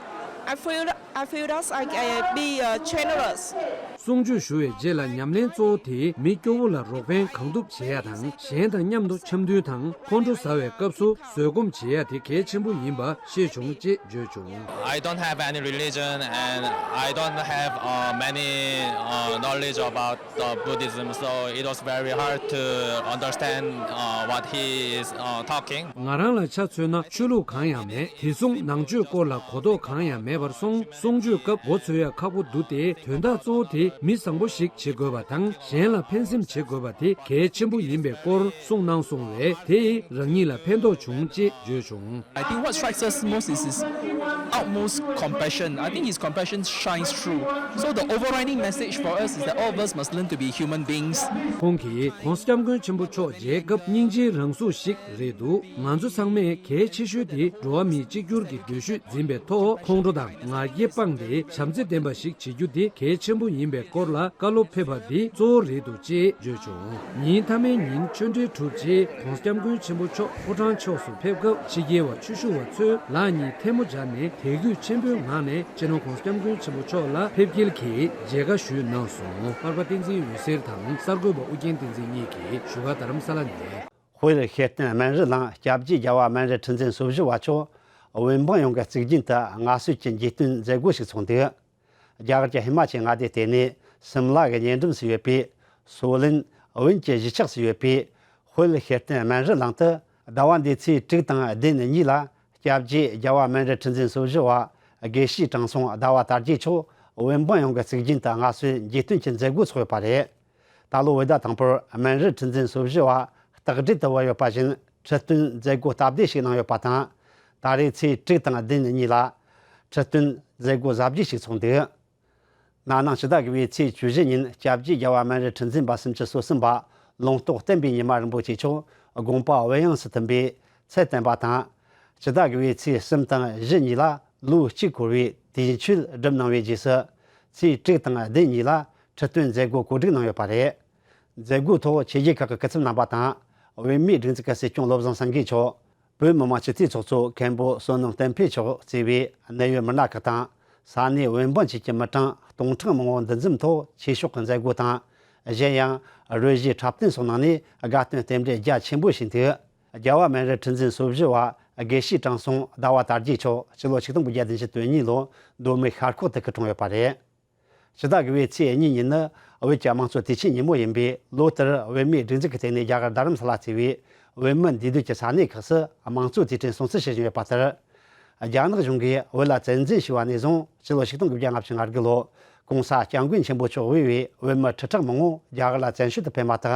I feel I feel that I can be uh, generous. གསུང་ཆོས་ཞུ་བའི་རྗེས་ལ་ཉམས་ལེན་གཙོ་བོ་དེ་མི་སྐྱོ་བོ་ལ་རོགས་ཕན་གང་ཐུབ་བྱེད་ཡ་དང་། གཞན་དང་མཉམ་དུ་འཆམ་མཐུན་དང་ཁོང་ཁྲོ་ཟ་བའི་སྐབས་སུ་བཟོད་སྒོམ་བྱེད་ཡ་དེ་གལ་ཆེན་པོ་ཡིན་པ་ཤེས་བྱུང་ཅེས་བརྗོད་བྱུང་། I don't have any religion and I don't have uh, many uh, knowledge about uh, Buddhism, so it was very hard to understand uh, what he is uh, talking. ང་རང་ལ་ཆ་མཚོན་ན་ཆོས་ལུགས་གང་ཡང་མེད། དེ་མཚུངས་ནང་ཆོས་སྐོར་ལ་གོ་རྟོགས་གང་ཡང་མེད་པར་སོང་། གསུང་ཆོས་སྐབས་མགོ་ཚོས་ཡ་ཁག་པོ་འདུག་སྟེ། དོན་དག་གཙོ་བོ་དེ་མི་བཟང་པོ་ཞིག་བྱེད་དགོས་པ་དང་། གཞན་ལ་ཕན་སེམས་བྱེད་དགོས་པ་དེ་གལ་ཆེན་པོ་ཡིན་པའི་སྐོར་གསུངས་གནང་སོང་བས། དེ་ཡིས་རང་ཉིད་ལ་ཕན་ཐོགས་བྱུང་ཅེས་བརྗོད་བྱུང་། I think what strikes us most is his utmost compassion. I think his compassion shines through. So the overriding message for us is that all of us must learn to be human beings. ཁོང་གིས་༸གོང་ས་༸སྐྱབས་མགོན་ཆེན་པོ་མཆོག་མཇལ་སྐབས་སྙིང་རྗེའི་རང་གཟུགས་ཤིག་རེད་འདུག། ང་ཚོ་ཚང་མས་གལ་ཆེ་ཤོས་དེ་འགྲོ་བ་མིའི་གཅིག་གྱུར་གྱི་འདོད་ཤུགས་འཛིན་པའི་ཐོག་ཁོང་ཁྲོ་དང་ང་རྒྱལ་སྤངས་ཏེ་བྱམས་བརྩེ་ལྡན་པ་ཞིག་བྱེད་རྒྱུ་དེ་གལ་ཆེན་པོ་ཡིན་པའི་སྐོར་ལ་བཀའ་སློབ་ཕེབས་པ་འདི་གཙོ་བོ་རེད་འདུག་ཅེས་བརྗོད་བྱུང་། ཉིན་མཐའ་མའི་ཉིན་ཆོས་འབྲེལ་གྲུབ་རྗེས་༸གོང་ས་༸སྐྱབས་མགོན་ཆེན་པོ་མཆོག་ཕོ་བྲང་ཕྱོགས་སུ་ཕེབས་སྐབས་ཕྱི་རྒྱལ་བ་ཆོས་ཞུ་བ་ཚོས་ལག་གཉིས་ཐལ་མོ་སྦྱར་ནས་དད་གུས་ཆེན་པོའི་ངང་ནས་སྤྱི་ནོར་༸གོང་ས་༸སྐྱབས་མགོན་ཆེན་པོ་མཆོག་ལ་ཕེབས་སྐྱེལ་གྱིས་མཇལ་ཁ་ཞུས་གནང་སོང་། པར་པ་བསྟན་འཛིན་འོད་ཟེར་དང་གསར་འགོད་པ་ཨུ་རྒྱན་བསྟན་འཛིན་གཉིས་ཀྱིས་བཞུགས་སྒར་རྡ་རམ་ས་ལ་ནས། དཔལ་ཤེར་བསྟན་སྨན་རི་གླིང་སྐྱབས་རྗེ་རྒྱལ་བ་སྨན་རི་ཁྲི་འཛིན་སོ་བཞི་བ་མཆོག་བོད་འབངས་ཡོངས་ཀྱི་གཙུག་རྒྱན་དུ་མངའ་གསོལ་གྱི་འཇིག་རྟེན་མཛད་སྒོ་ཞིག་ཚོགས་འདུག། རྒྱ་གར་གྱི་ཧི་མ་ཅལ་མངའ་སྡེ་དེ་ནས་སིམ་ལ་གི་ཉེ་འགྲམ་དུ་ཡོད་པའི་སོ་ལིན་བོན་གྱི་གཞིས་ཆགས་སུ་ཡོད་པའི་དཔལ་ཤེར་བསྟན་སྨན་རི་གླིང་དུ་ཟླ་བ་འདིའི་ཚེས་དྲུག་དང་བདུན་གཉིས་ལ་སྐྱབས་རྗེ་རྒྱལ་བ་སྨན་རི་ཁྲི་འཛིན་སོ་བཞི་བ་ དགེ་བཤེས་དྲང་སྲོང་ཟླ་བ་དར་རྒྱས་མཆོག་བོད་འབངས་ཡོངས་ཀྱི་གཙུག་རྒྱན་དུ་མངའ་གསོལ་རྗེས་བསྟོན་གྱི་མཛད་སྒོ་ཚོགས་ཡོད་པ་རེད། ད་ལོ་བོད་ཟླ་དང་པོར་སྨན་རི་ཁྲི་འཛིན་སོ་བཞི་བ་སྟག་སྦྲུལ་དུ་བབས་ཡོད་པ་བཞིན་ཁྲི་སྟོན་མཛད་སྒོ་སྟབས་བདེ་ཞིག་གནང་ཡོད་པ་དང་། ད་རེས་ཚེས་དྲུག་དང་བདུན་གཉིས་ལ་ཁྲི་སྟོན་མཛད་སྒོ་གཟབ་རྒྱས་ཤིག་ཚོགས་འདུག། ན་ནིང་ཕྱི་ཟླ་དགུ་བའི་ཚེས་བཅུ་བཞི་ཉིན་སྐྱབས་རྗེ་རྒྱལ་བ་སྨན་རི་ཁྲི་འཛིན་པ་སུམ་ཅུ་སོ་གསུམ་པ་ལུང་རྟོགས་བསྟན་པའི་ཉི་མ་རིན་པོ་ཆེ་མཆོག་དགོངས་པ་དབུས་དབྱངས་སུ་ཐིམ་པའི་ཚད་བསྟན་པ་དང་། ཕྱི་ཟླ་དགུ་བའི་ཚེས་གསུམ་དང་བཞི་གཉིས་ལ་ལོ་གཅིག་འཁོར་བའི་དུས་མཆོད་སྒྲུབ་གནང་བའི་རྗེས་སུ། ཚེས་དྲུག་དང་བདུན་གཉིས་ལ་ཁྲི་སྟོན་མཛད་སྒོ་གོ་སྒྲིག་གནང་ཡོད་པ་རེད། མཛད་སྒོའི་ཐོག་ཆོས་བརྒྱུད་ཁག་གི་སྐུ་ཚབ་རྣམ་པ་དང་། བོད་མིའི་སྒྲིག་འཛུགས་ཀྱི་སྲིད་སྐྱོང་བློ་བཟང་སེང་གེ་མཆོག་བོད་མི་མང་སྤྱི་འཐུས་ཚོགས་གཙོ་མཁན་པོ་བསོད་ནམས་བསྟན་འཕེལ་མཆོག་གཙོས་པའི་གནད་ཡོད་མི་སྣ་ཁག་དང་། ས་གནས་བོད་འབངས་བཅས་ཀྱི་མི་གྲངས་སྟོང་ཕྲག་མང་པོ་འདུ་འཛོམས་ཐོག་ཆོས་ཕྱོགས་ཀྱི་མཛད་སྒོ་དང་། གཞན་ཡང་རོལ་གཞས་འཁྲབ་སྟོན་སོགས་གནང་ནས་དགའ་སྟོན་རྟེན་འབྲེལ་རྒྱ་ཆེན་པོ་བྱས་འདུག། རྒྱལ་བ་སྨན་རི་ཁྲི་འཛིན་སོ་བཞི་བ་དགེ་བཤེས་དྲང་སྲོང་ཟླ་བ་དར་རྒྱས་མཆོག་ཕྱི་ལོ་ཆིག་སྟོང་དགུ་བརྒྱ་བདུན་ཅུ་དོན་གཉིས་ལོ་མདོ་སྨད་ཤར་ཁོག་ཏུ་སྐུ་འཁྲུངས་ཡོད་པ་རེད། ཕྱི་ཟླ་དགུ་བའི་ཚེས་གཉིས་ཉིན་ནི་བོད་ཀྱི་དམངས་གཙོ་དུས་ཆེན་ཉིན་མོ་ཡིན་པས། ལོ་ལྟར་བོད་མིའི་སྒྲིག་འཛུགས་ཀྱི་ཐད་ནས་རྒྱ་གར་རྡ་རམ་ས་ལ་གཙོས་པའི་བོད་མི་འདུས་སྡོད་ཀྱི་ས་གནས་ཁག་སུ་དམངས་གཙོའི་དུས་དྲན་སྲུང་བརྩི་བྱེད་བཞིན་ཡོད་པ་ལྟར། རྒྱ་ནག་གཞུང་གིས་བོད་ལ་བཙན་འཛུལ་བྱས་པ་ནས་བཟུང་། ཕྱི་ལོ་ཆིག་སྟོང་དགུ་བརྒྱ་ལྔ་བཅུ་ང་དགུ་ལོ་༸གོང་ས་༸སྐྱབས་མགོན་ཆེན་པོ་མཆོག་དབུས་པའི་བོད་མི་ཁྲི་ཕྲག་མང་པོ་རྒྱ་གར་ལ་བཙན་བྱོལ་དུ་ཕེབས་མ་ཐག།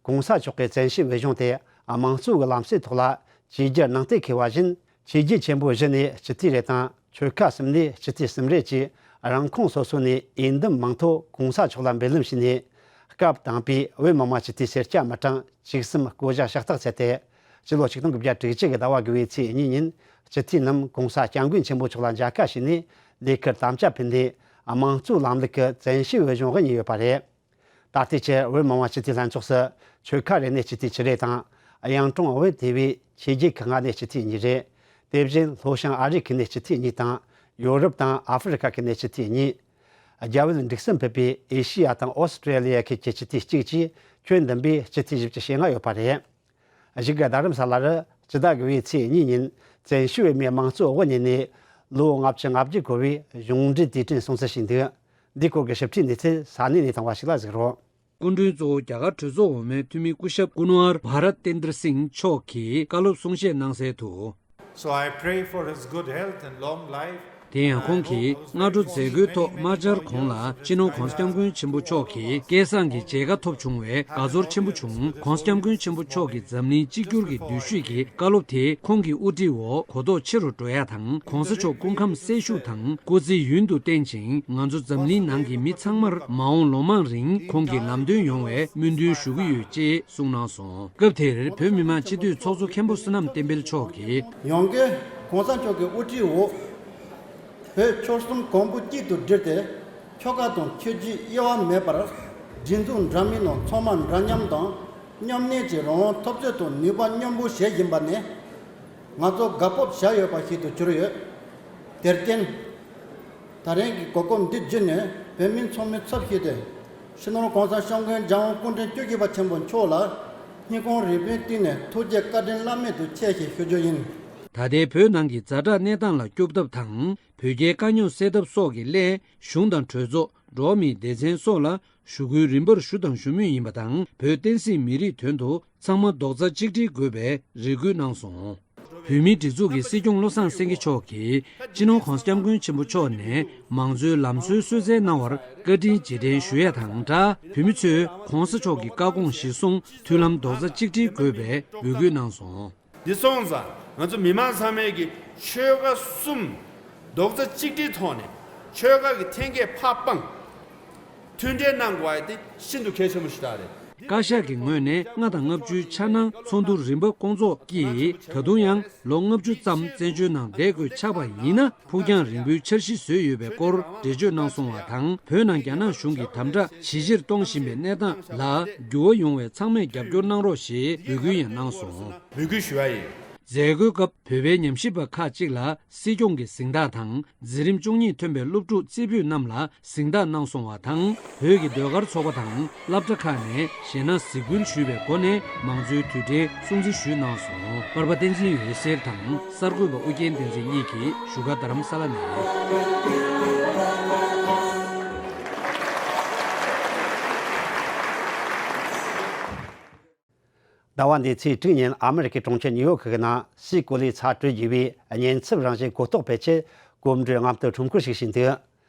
༸གོང་ས་མཆོག་གི་བཙན་བྱོལ་བོད་གཞུང་དེ་དམངས་གཙོ་གི་ལམ་སྲོལ་ཐོག་ལ་བཅོས་བསྒྱུར་གནང་གཏན་འཁེལ་བ་བཞིན། ཆོས་བརྒྱུད་ཆེན་པོ་བཞི་ནས་སྤྱི་འཐུས་རེ་དང་། ཆོལ་ཁ་གསུམ་ནས་སྤྱི་འཐུས་གསུམ་རེ་བཅས་རང་ཁོངས་སོ་སོ་ནས་འོས་འདེམས་མིང་ཐོ་༸གོང་ས་མཆོག་ལ་འབུལ་ལམ་ཞུས་ནས། སྐབས་དང་པའི་བོད་མི་མང་སྤྱི་འཐུས་སེར་སྐྱ་མི་གྲངས་བཅུ་གསུམ་བསྐོ་གཞག་ཕྱག་རྟགས་བཙལ་ཏེ། ཕྱི་ལོ་ཆིག་སྟོང་དགུ་བརྒྱ་དྲུག་ཅུ་གི་ཟླ་བ་དགུ་བའི་ཚེས་གཉིས་ཉིན་སྤྱི་འཐུས་རྣམས་༸གོང་ས་༸སྐྱབས་མགོན་ཆེན་པོ་མཆོག་ལ་མཇལ་ཁ་ཞུས་ནས། ལས་ཁུར་དམ་བཅའ་ཕུལ་ནས། དམངས་གཙོའི་ལམ་ལུགས་ཀྱི་བཙན་བྱོལ་བོད་གཞུང་དབུ་བརྙེས་ཡོད་པ་རེད། ད་ལྟའི་ཆར་བོད་མི་མང་སྤྱི་འཐུས་ལྷན་ཚོགས་སུ་ཆོལ་ཁ་རེ་ནས་སྤྱི་འཐུས་བཅུ་རེ་དང་། གཡུང་དྲུང་བོད་སྡེ་བའི་ཆོས་བརྒྱུད་ཁག་ལྔ་ནས་སྤྱི་འཐུས་གཉིས་རེ། དེ་བཞིན་ལྷོ་བྱང་ཨ་རི་ཁུལ་ནས་སྤྱི་འཐུས་གཉིས་དང་། ཡོ་རོབ་དང་ཨ་ཧྥེ་རི་ཁ་ཁུལ་ནས་སྤྱི་འཐུས་གཉིས། རྒྱ་བལ་འབྲུག་གསུམ་ཕུད་པའི་ཨེ་ཤི་ཡ་དང་ཨོ་སི་ཀྲེ་ལི་ཡ་ཁུལ་གྱི་སྤྱི་འཐུས་གཅིག་བཅས་ཁྱོན་བསྡོམས་པའི་སྤྱི་འཐུས་བཞི་བཅུ་ཞེ་ལྔ་ཡོད་པ་རེད། གཞུག་གི་རྡ་རམ་ས་ལ་རུ་ཕྱི་ཟླ་དགུ་བའི་ཚེས་གཉིས་ཉིན་བཙན་བྱོལ་བོད་མིའི་དམངས་གཙོ་དབུ་བརྙེས་ནས་ལོ་ལྔ་བཅུ་ང་བརྒྱད་འཁོར་བའི་གཞུང་འབྲེལ་དུས་དྲན་སྲུང་བརྩི་བྱས་འདུག། འདིའི་སྐོར་གྱི་ཞིབ་ཕྲའི་གནས་ཚུལ་ས་གནས་ནས་བཏང་བ་ཞིག་ལ་གཟིགས་རོགས། སྐུ་མགྲོན་གཙོ་བོ་རྒྱ་གར་གྲོས་ཚོགས་འོག་མའི་འཐུས་མི་སྐུ་ཞབས་ཀུན་ཝར་བྷ་རཏ་ཏེན་དྲ་སིང་མཆོག་གིས་བཀའ་སློབ་གསུང་བཤད་གནང་གསལ་དུ། So I pray for his good health and long life. དེ་ཡང་ཁོང་གིས་སྔ་དྲོ་མཛད་སྒོའི་ཐོག་དམག་འཆར་གོང་ལ་སྤྱི་ནོར་༸གོང་ས་༸སྐྱབས་མགོན་ཆེན་པོ་མཆོག་གིས་སྐལ་བཟང་གི་མཇལ་ཁ་ཐོབ་བྱུང་བས་དགའ་ཚོར་ཆེན་པོ་བྱུང་། ༸གོང་ས་༸སྐྱབས་མགོན་ཆེན་པོ་མཆོག་གིས་འཛམ་གླིང་གཅིག་གྱུར་གྱི་འདུ་ཤེས་ཀྱི་བཀའ་སློབ་དེ་ཁོང་གི་དབུ་ཁྲིད་འོག་གོ་རྟོགས་ཆེ་རུ་འགྲོ་ཡ་དང་། ༸གོང་ས་མཆོག་སྐུ་ཁམས་གསལ་ཤུགས་དང་སྐུ་ཚེ་ཡུན་དུ་བརྟན་ཅིང་། ང་ཚོ་འཛམ་གླིང་ནང་གི་མི་ཚང་མར་མ་འོངས་ལོ་མང་རིང་ཁོང་གི་ལམ་སྟོན་ཡོང་བའི་སྨོན་འདུན་ཞུ་གི་ཡོད་ཅེས་གསུངས་གནང་སོང་། སྐབས་དེར་བོད་མི་མང་སྤྱི་འཐུས་ཚོགས་གཙོ་མཁན་པོ་བསོད་ནམས་བསྟན་འཕེལ་མཆོག་གིས། ཡང་སྒོས་༸གོང་ས་མཆོག་གི་དབུ་ཁྲིད་འོག་བོད་ཆོལ་གསུམ་གོང་བུ་གཅིག་ཏུ་བསྒྲིལ་ཏེ། ཆོལ་ཁ་དང་ཆོས་བརྒྱུད་དབྱེ་བ་མེད་པར་སྒྲིག་འཛུགས་འདྲ་མིན་ནང་ཚང་མ་འདྲ་མཉམ་དང་མཉམ་གནས་ཀྱི་རང་དབང་འཐབ་རྩོད་དང་ནུས་པ་མཉམ་སྤུངས་བྱེད་བཞིན་པ་ནི། ང་ཚོ་དགའ་སྤོབས་བྱ་འོས་པ་ཞིག་ཏུ་གྱུར་ཡོད། དེར་བརྟེན། ད་རིང་གི་གོ་སྐབས་འདི་བརྒྱུད་ནས་བོད་མི་ཚང་མའི་ཚབ་ཞུས་ཏེ། སྤྱི་ནོར་༸གོང་ས་༸སྐྱབས་མགོན་རྒྱལ་དབང་སྐུ་ཕྲེང་བཅུ་བཞི་པ་ཆེན་པོ་མཆོག་ལ་སྙིང་ཁོང་རུས་པའི་གཏིང་ནས་ཐུགས་རྗེ་བཀའ་དྲིན་བླ་མེད་དུ་ཆེ་ཞེས་ཞུ་རྒྱུ་ཡིན། ད་ལྟའི་བོད་ནང་གི་ཛ་དྲག་གནས་སྟངས་ལ་སྐྱོབ་ཐབས་དང་། བོད་རྒྱའི་དཀའ་རྙོག་སེལ་ཐབས་སོགས་ཀྱི་སླད། གཞུང་དང་གྲོས་ཚོགས། འགྲོ་བ་མིའི་སྡེ་ཚན་སོགས་ལ་ཞུ་སྐུལ་རིམ་པར་ཞུ་དང་ཞུ་མུས་ཡིན་པ་དང་། བོད་བསྟན་སྲིད་མི་རིགས་དོན་དུ་ཚང་མ་རྡོག་རྩ་གཅིག་སྒྲིལ་དགོས་པའི་རེ་སྐུལ་གནང་སོང་། བོད་མིའི་སྒྲིག་འཛུགས་ཀྱི་སྲིད་སྐྱོང་བློ་བཟང་སེང་གེ་མཆོག་གིས་སྤྱི་ནོར་༸གོང་ས་༸སྐྱབས་མགོན་ཆེན་པོ་མཆོག་ནས་མང་གཙོའི་ལམ་སྲོལ་གསོལ་སྩལ་གནང་བར་བཀའ་དྲིན་རྗེས་དྲན་ཞུ་ཡ་དང་སྦྲགས། བོད་མི་ཚོས་༸གོང་ས་མཆོག་གི་བཀའ་དགོངས་གཞིར་བཟུང་མཐུན་ལམ་རྡོག་རྩ་གཅིག་སྒྲིལ་དགོས་པའི་འབོད་སྐུལ་གནང་སོང་། འདི་སོང་ཙང་ང་ཚོ་མི་མང་ཚང་མས་ཀྱི་ཆོལ་ཁ་གསུམ་རྡོག་རྩ་གཅིག་སྒྲིལ་ཐོག་ནས་ཆོལ་ཁ་གི་འཐེན་འཁྱེར་ཕར་སྤངས། མཐུན་འབྲེལ་གནང་དགོས་པ་དེ་ཤིན་ཏུ་གལ་ཆེན་པོ་ཞིག་རེད། བཀའ་ཤག་གི་ངོས་ནས་ལྔ་དང་ལྔ་བཅུའི་འཆར་སྣང་ཚོགས་འདུ་རིམ་པ་སྐོང་ཚོགས་ཀྱིས་ད་དུང་ཡང་ལོ་ལྔ་བཅུ་ཙམ་བཙན་བྱོལ་ནང་བསྡད་དགོས་ཆགས་པ་ཡིན་ན། ཕུགས་རྒྱང་རིང་པོའི་འཆར་གཞི་བཟོས་ཡོད་པའི་སྐོར་འགྲེལ་བརྗོད་གནང་སོང་བ་དང་། བོད་ནང་རྒྱ་ནག་གཞུང་གིས་དམ་དྲག་ཇེ་ཆེར་གཏོང་བཞིན་པའི་གནས་སྟངས་ལ་འགྱུར་བ་ཡོང་བའི་ཚང་མས་རྒྱབ་སྐྱོར་གནང་རོགས་ཞེས་འབོད་སྐུལ་ཡང་གནང་སོང་། འབོད་སྐུལ་ཞུ་བ་ཡིན། མཛད་སྒོའི་སྐབས་བོད་པའི་ཉམས་ཞིབ་པ་ཁག་ཅིག་ལ་སྲིད་སྐྱོང་གི་གཟེངས་རྟགས་དང་། འཛིན་རིམ་བཅུ་གཉིས་ཐོན་པའི་སློབ་ཕྲུག་རྩེ་ཕུད་རྣམས་ལ་གཟེངས་རྟགས་གནང་སོང་བ་དང་། བོད་ཀྱི་ཟློས་གར་ཚོགས་པ་དང་སློབ་གྲྭ་ཁག་ནས་གཞས་སྣ་གཟིགས་འབུལ་ཞུས་པའི་སྒོ་ནས་མང་གཙོའི་དུས་དྲན་སྲུང་བརྩི་ཞུས་གནང་སོང་། པར་པ་བསྟན་འཛིན་འོད་ཟེར་དང་གསར་འགོད་པ་ཨུ་རྒྱན་བསྟན་འཛིན་གཉིས་ཀྱིས་བཞུགས་སྒར་རྡ་རམ་ས་ལ་ནས། ཟླ་བ་འདིའི་ཚེས་དྲུག་ཉིན་ཨ་མེ་རི་ཁའི་གྲོང་ཁྱེར་ནིའུ་ཡོག་གི་ནང་སའི་གོ་ལའི་ཚ་དྲོད་རྒྱས་པའི་ཉེན་ཚབས་རང་བཞིན་གོ་རྟོགས་སྤེལ་ཆེད་ གོམ་བགྲོད་རྔམ་སྟོན་ཁྲོམ་སྐོར་ཞིག་བྱས་འདུག་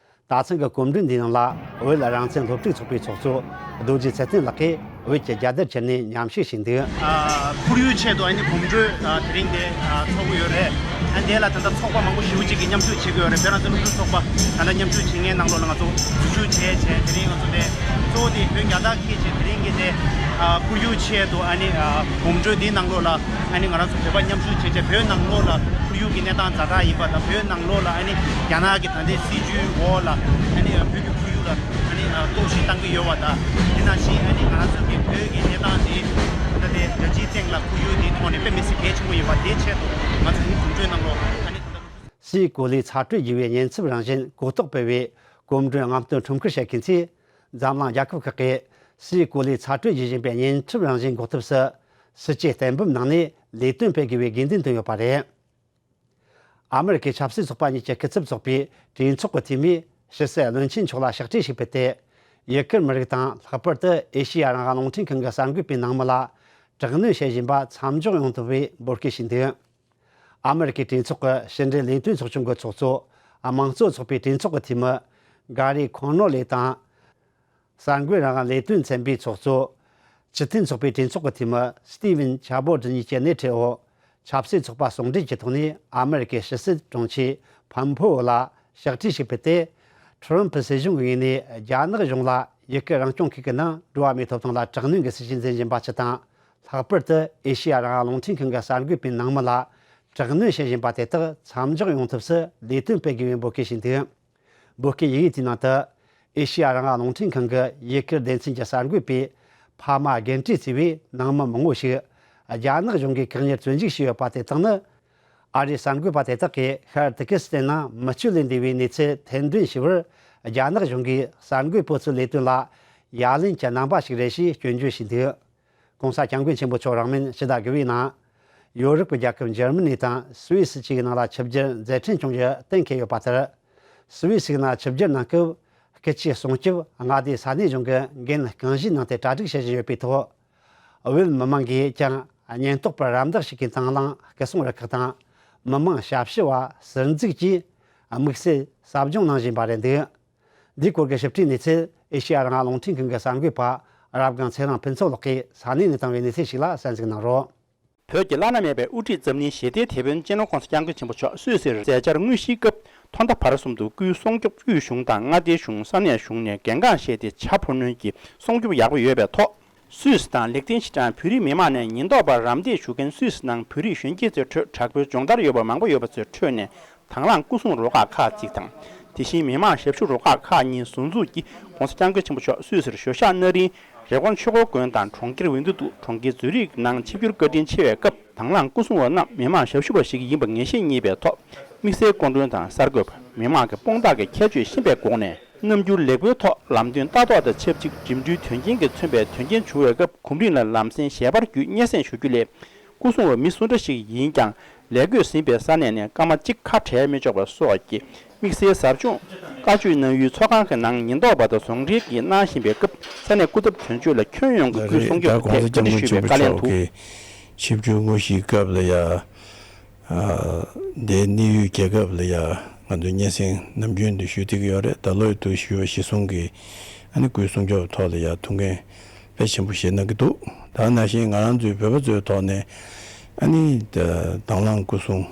ད་ཐེངས་ཀྱི་གོམ་བགྲོད་འདིའི་ནང་ལ་བོད་རང་བཙན་སློབ་ཕྲུག་ཚོགས་པའི་ཚོགས་གཙོ་རྡོ་རྗེ་ཚེ་བརྟན་ལགས་ཀྱིས་བོད་ཀྱི་རྒྱལ་དར་ཁྱེར་ནས་མཉམ་ཞུགས་བྱས་འདུག་ཨ། ཁོར་ཡུག་ཆེད་དུ་ཨ་ནི་གོམ་བགྲོད་ཨ་དེ་རིང་འདི་ཨ་ཚོགས་ཀྱི་ཡོད་རེད། ཨ་འདི་ལ་ད་ལྟ་ཚོགས་པ་མང་པོ་ཞེ་པོ་ཅིག་གིས་མཉམ་ཞུགས་བྱེད་ཀྱི་ཡོད་རེད། བོད་རང་བཙན་སློབ་ཕྲུག་ཚོགས་པ་ད་ལྟ་མཉམ་ཞུགས་བྱེད་མཁན་ནང་ལོགས་ལ་ང་ཚོ་འཛུལ་ཞུགས་བྱས་བྱས་དེ་རིང་ང་ཚོ་འདི་གཙོ་བོ་དེ་བོད་རྒྱལ་དར་འཁྱེར་བྱས་དེ་རིང་གི་འདི་ཨ་ཁོར་ཡུག་ཆེད་དུ་ཨ་ནི་ཨ་གོམ་བགྲོད་འདིའི་ནང་ལོགས་ལ་ཨ་ནི་ང་རང་ཚོ་བོད་པ་མཉམ་ཞུགས་བྱས་བྱས་བོད་ནང་ལོགས་ལ་ཁོར་ཡུག་གི་གནས་སྟངས་ཛ་དྲག་ཡིན་པ་དང་བོད་ནང་ལོགས་ལ་ཨ་ནི་རྒྱ་ནག་གི་ད་ལྟའི་སྲིད་བྱུས་འོག་ལ་ཨ་ནི་བོད་ཀྱི་ཁོར་ཡུག་ལ་ཨ་ནི་གཏོར་བཤིག་བཏང་གི་ཡོད་པ་དང་དེ་ནང་བཞིན་ཨ་ནི་ང་རང་ཚོ་གི་བོད་ཀྱི་གནས་སྟངས་དེ་ད་ལྟའི་རྒྱལ་སྤྱིའི་སྟེང་ལ་ཁོར་ཡུག་དེའི་ཐོག་ནས་དཔེ་མི་སྲིད་གལ་ཆེན་པོ་ཡོད་པ་དེའི་ཆེད་དུ་ང་ཚོ་གོམ་བགྲོད་ནང་ལོགས་ཨ་ནི་ད་ལྟ་སུའི་གོ་ལའི་ཚ་དྲོད་རྒྱས་པའི་ཉེན་ཚབས་རང་བཞིན་གོ་རྟོགས་སྤེལ་བའི་གོམ་བགྲོད་རྔམ་སྟོན་ཁྲོམ་སྐོར་བྱེད་མཁན་ཚོས་འཛམ་གླིང་རྒྱལ་ཁབ་ཁག་གིས་སའི་གོ་ལའི་ཚ་དྲོད་རྒྱས་བཞིན་པའི་ཉེན་ཚབས་རང་བཞིན་འགོག་ཐབས་སུ་སྲིད་ཇུས་གཏན་འབེབས་གནང་ནས་ལས་དོན་སྤེལ་དགོས་པའི་དགོས་འདུན་བཏོན་ཡོད་པ་རེད། ཨ་མེ་རི་ཁའི་ཆབ་སྲིད་ཚོགས་པ་གཉིས་ཀྱི་སྐུ་ཚབ་ཚོགས་པའི་གྲོས་ཚོགས་ཀྱི་འཐུས་མིས་ཕྱི་སྲིད་བློན་ཆེན་མཆོག་ལ་ཕྱག་བྲིས་ཤིག་ཕུལ་ཏེ། ཡུ་གུར་མི་རིགས་དང་ལྷག་པར་དུ་ཨེ་ཤེ་ཡ་རང་དབང་རླུང་འཕྲིན་ཁང་གི་གསར་འགོད་པའི་ནང་མི་ལ་དྲག་གནོན་བྱེད་བཞིན་པ་མཚམས་འཇོག་ཡོང་ཐུབ་པའི་འབོད་སྐུལ་ཞུས་འདུག་ཨ་མེ་རི་ཁའི་གྲོས་ཚོགས་ཀྱི་ཕྱི་འབྲེལ་ལས་དོན་ཚོགས་ཆུང་གི་ཚོགས་གཙོ། དམངས་གཙོ་ཚོགས་པའི་གྲོས་ཚོགས་ཀྱི་འཐུས་མི་གྷ་རི་ཁོ་ནོ་ལེ་དང་། གསར་འགོད་རང་དབང་ལས་དོན་ཚན་པའི་ཚོགས་གཙོ། སྤྱི་མཐུན་ཚོགས་པའི་གྲོས་ཚོགས་ཀྱི་འཐུས་མི་སི་ཏི་ཝན་ཆ་བོ་ཌི་གཉིས་ཀྱི་སྣེ་ཁྲིད་འོག་ཆབ་སྲིད་ཚོགས་པ་ཟུང་འབྲེལ་གྱི་ཐོག་ནས་ཨ་མེ་རི་ཁའི་ཕྱི་སྲིད་དྲུང་ཆེ་ཕམ་ཕོ་ལ་ཕྱག་བྲིས་ཤིག་ཕུལ་ཏེ། ཁྲོམ་ཕུ་སྲིད་གཞུང་གི་ངོས་ནས་རྒྱ་ནག་གཞུང་ལ་ཡུ་གུར་རང་སྐྱོང་ཁུལ་གྱི་ནང་འགྲོ་བ་མིའི་ཐོབ་ཐང་ལ་དྲག་གནོན་གྱི་སྲིད་བྱུས་འཛིན་བཞིན་པ་སྤྱི་དང་། ལྷག་པར་དུ་ཨེ་ཤེ་ཡ་རང་དབང་རླུང་འཕྲིན་ཁང་གི་གསར་འགོད་པའི་ནང་མི་ལ་དྲག་གནོན་བྱེད་བཞིན་པ་དེ་དག་མཚམས་འཇོག་ཡོང་ཐབས་སུ་ལས་དོན་སྤེལ་དགོས་པའི་འབོད་སྐུལ་ཞུས་འདུག་འབོད་སྐུལ་ཡི་གེ་དེའི་ནང་དུ། ཨེ་ཤེ་ཡ་རང་དབང་རླུང་འཕྲིན་ཁང་གི་ཡུ་གུར་སྡེ་ཚན་གྱི་གསར་འགོད་པས་ཕ་མ་རྒན་གྲས་གཙོས་པའི་ནང་མི་མང་པོ་ཞིག་རྒྱ་ནག་གཞུང་གིས་བཀག་ཉར་བཙོན་འཇུག་བྱས་ཡོད་པ་དེ་དག་ནི། ཨ་རིའི་གསར་འགོད་པ་དེ་དག་གིས་ཤར་ཏུར་ཀི་སི་ཐན་ནང་མི་སྤྱོད་ལས་འདས་པའི་གནས་ཚུལ་ཐེར་འདོན་བྱས་པར་རྒྱ་ནག་གཞུང་གིས་གསར་འགོད་པོ་ཚོའི་ལས་དོན་ལ་ཡ་ལན་གྱི་རྣམ་པ་ཞིག་རེད་ཞེས་སྐྱོན་བརྗོད་བྱས་འདུག་གོང་ས་སྐྱབས་མགོན་ཆེན་པོ་མཆོག་རིང་མིན་ཕྱི་ཟླ་དགུ་པའི་ནང་། ཡོ་རོབ་ཀྱི་རྒྱལ་ཁབ་འཇར་མ་ནི་དང་སུད་སི་བཅས་ཀྱི་ནང་ལ་ཆིབས་བསྒྱུར་མཛད་འཕྲིན་སྐྱོང་རྒྱུ་གཏན་འཁེལ་ཡོད་པ་ལྟར། སུད་སི་ནང་ཆིབས་བསྒྱུར་གནང་སྐབས་སྐུ་ཕྱྭའི་སྲུང་སྐྱོབ་མངའ་སྡེའི་ས་གནས་གཞུང་གིས་འགན་རྐང་བཞེས་གནང་སྟེ་གྲ་སྒྲིག་བྱེད་བཞིན་ཡོད་པའི་ཐོག་བོད་མི་མང་གིས་ཀྱང་ཉེན་རྟོག་པར་རམ་འདེགས་ཤིག་གིས་དང་བླངས་སྐུ་སྲུང་རུ་ཁག་དང་མི་མང་ཞབས་ཞུ་བ་ཟུར་འཛུགས་ཀྱིས་དམིགས་བསལ་ཟབ་སྦྱོང་གནང་བཞིན་པ་རེད་འདུག་འདིའི་སྐོར་གྱི་ཞིབ་ཕྲའི་གནས་ཚུལ་ཨེ་ཤེ་ཡ་རང་དབང་རླུང་འཕྲིན་ཁང་གི་གསར་འགོད་པ་རབ་སྒང་ཚེ་རིང་ཕུན་ཚོགས་ལགས་ཀྱིས་ས་གནས་ནས་བཏང་བའི་གནས་ཚུལ་ཞིག་ལ་གསན་གཟིགས་གནང་རོགས། བོད་ཀྱི་བླ་ན་མེད་པའི་དབུ་ཁྲིད་འཛམ་གླིང་ཞི་བདེའི་དེད་དཔོན་སྤྱི་ནོར་༧གོང་ས་༧སྐྱབས་མགོན་ཆེན་པོ་མཆོག་སུད་སིར་མཛད་འཆར་དངོས་གཞིའི་སྐབས་ཐོག་མཐའ་བར་གསུམ་དུ་སྐུའི་སྲུང་སྐྱོབ་དབུས་གཞུང་དང་མངའ་སྡེའི་གཞུང་ས་གནས་གཞུང་ནས་གལ་འགངས་བཞེས་ཏེ་བྱ་ཕོ་གནོན་གྱི་སྲུང་སྐྱོབ་ཡག་པོ་ཡོད་པའི་ཐོག་སུད་སི་དང་ལིག་ཏེན་ཤི་ཏན་བོད་རིགས་མི་མང་ནས་ཉེན་རྟོག་པར་རམ་འདེགས་ཞུ་མཁན་སུད་སི་ནང་བོད་རིགས་གཞོན་སྐྱེས་ཚོའི་ཁྲོད་དྲག་པོའི་སྦྱོང་བརྡར་ཡོད་པ་མང་པོ་ཡོད་པ་ཚོའི་ཁྲོད་ནས་དང་བླངས་སྐུ་སྲུང་རུ་ཁག་ཁག་ཅིག་དང་། དེ་བཞིན་མི་མང་ཞབས་ཞུ་རུ་ཁག་ཁག་གཉིས་ཟུར་འཛུགས་ཀྱིས་༧གོང་ས་༧སྐྱབས་མགོན་ཆེན་པོ་མཆོག་སུད་སིར་ཞོ་ཤག་གནང་རིང་། རི་ཀོན་ཆོས་འཁོར་དགོན་དང་གྲོང་ཁྱེར་ཝིན་དུ་དུ་གྲོང་ཁྱེར་ཛུ་རིག་ནང་ཆིབས་བསྒྱུར་བཀའ་དྲིན་ཆེ་བའི་སྐབས་དང་བླངས་སྐུ་སྲུང་བ་རྣམས་མི་མང་ཞབས་ཞུ་བ་ཞིག་ཡིན་པ་ངེས་ཤེས་རྙེད་པའི་ཐོག་དམིགས་བསལ་སྐུ་མགྲོན་དང་གསར་འགོད་པ་མི་མང་གི་དཔུང་རྟགས་ཀྱི་ཁྱད་ཆོས་ཤེས་པའི་སྒོ་ནས་རྣམ་འགྱུར་ལེགས་པོའི་ཐོག་ལམ་སྟོན་ལྟ་རྟོག་དང་ཆབས་ཅིག་འགྲིམ་འགྲུལ་དོན་རྐྱེན་གྱིས་མཚོན་པའི་དོན་རྐྱེན་བྱུང་བའི་སྐབས་གོམ་རིམ་ལ་ལམ་སེང་ཞལ་པར་བརྒྱུད་སྙན་སེང་ཞུ་རྒྱུ་ལས། སྐུ་སྲུང་བ་མི་སུ་འདྲ་ཞིག་ཡིན་ཀྱང་ལས་བགོས་ཟིན་པའི་ས་གནས་ནས་སྐར་མ་གཅིག་ཁ་བྲལ་མི་ཆོག་པ་སོགས་ཀྱི་དམིགས་བསལ་ཟབ་སྦྱོང་བཀའ་ཆོས་གནང་ཡུལ་ཚོགས་ཁང་གི་ནང་ཉེན་རྟོག་པ་དང་ཟུང་འབྲེལ་གྱིས་གནང་བཞིན་པའི་སྐབས་ས་གནས་སྐུ་ཚབ་དོན་གཅོད་ལ་ཁྱོན་ཡོངས་ཀྱི་སྐུའི་སྲུང་སྐྱོབ་ཀྱི་ཐད་བཀའ་འདྲི་ཞུས་པའི་བཀའ་ལན་དུ། ཆིབས་བསྒྱུར་དངོས་གཞིའི་སྐབས་ལ་ཡ། ཨ། འདིའི་གནས་ཡུལ་རྒྱལ་ཁབ་ལ་ཡ་ང་ཚོས་སྙན་སེང་ནམ་རྒྱུན་དུ་ཞུ་བསྡད་ཀྱི་ཡོད་རེད། ད་ལོ་ཡི་དུས་ཞུ་བ་གཞི་བཟུང་གིས་ཨ་ནི་སྐུའི་སྲུང་སྐྱོབ་ཐོག་ལ་ཡ་ཐུགས་འགན་དཔེ་ཆེན་པོ་བཞེས་གནང་གི་འདུག་ད་ནང་བཞིན་ང་རང་ཚོའི་བོད་པ་ཚོའི་ཐོག་ནས་ཨ་ནི་ད་དང་བླངས་སྐུ་སྲུང་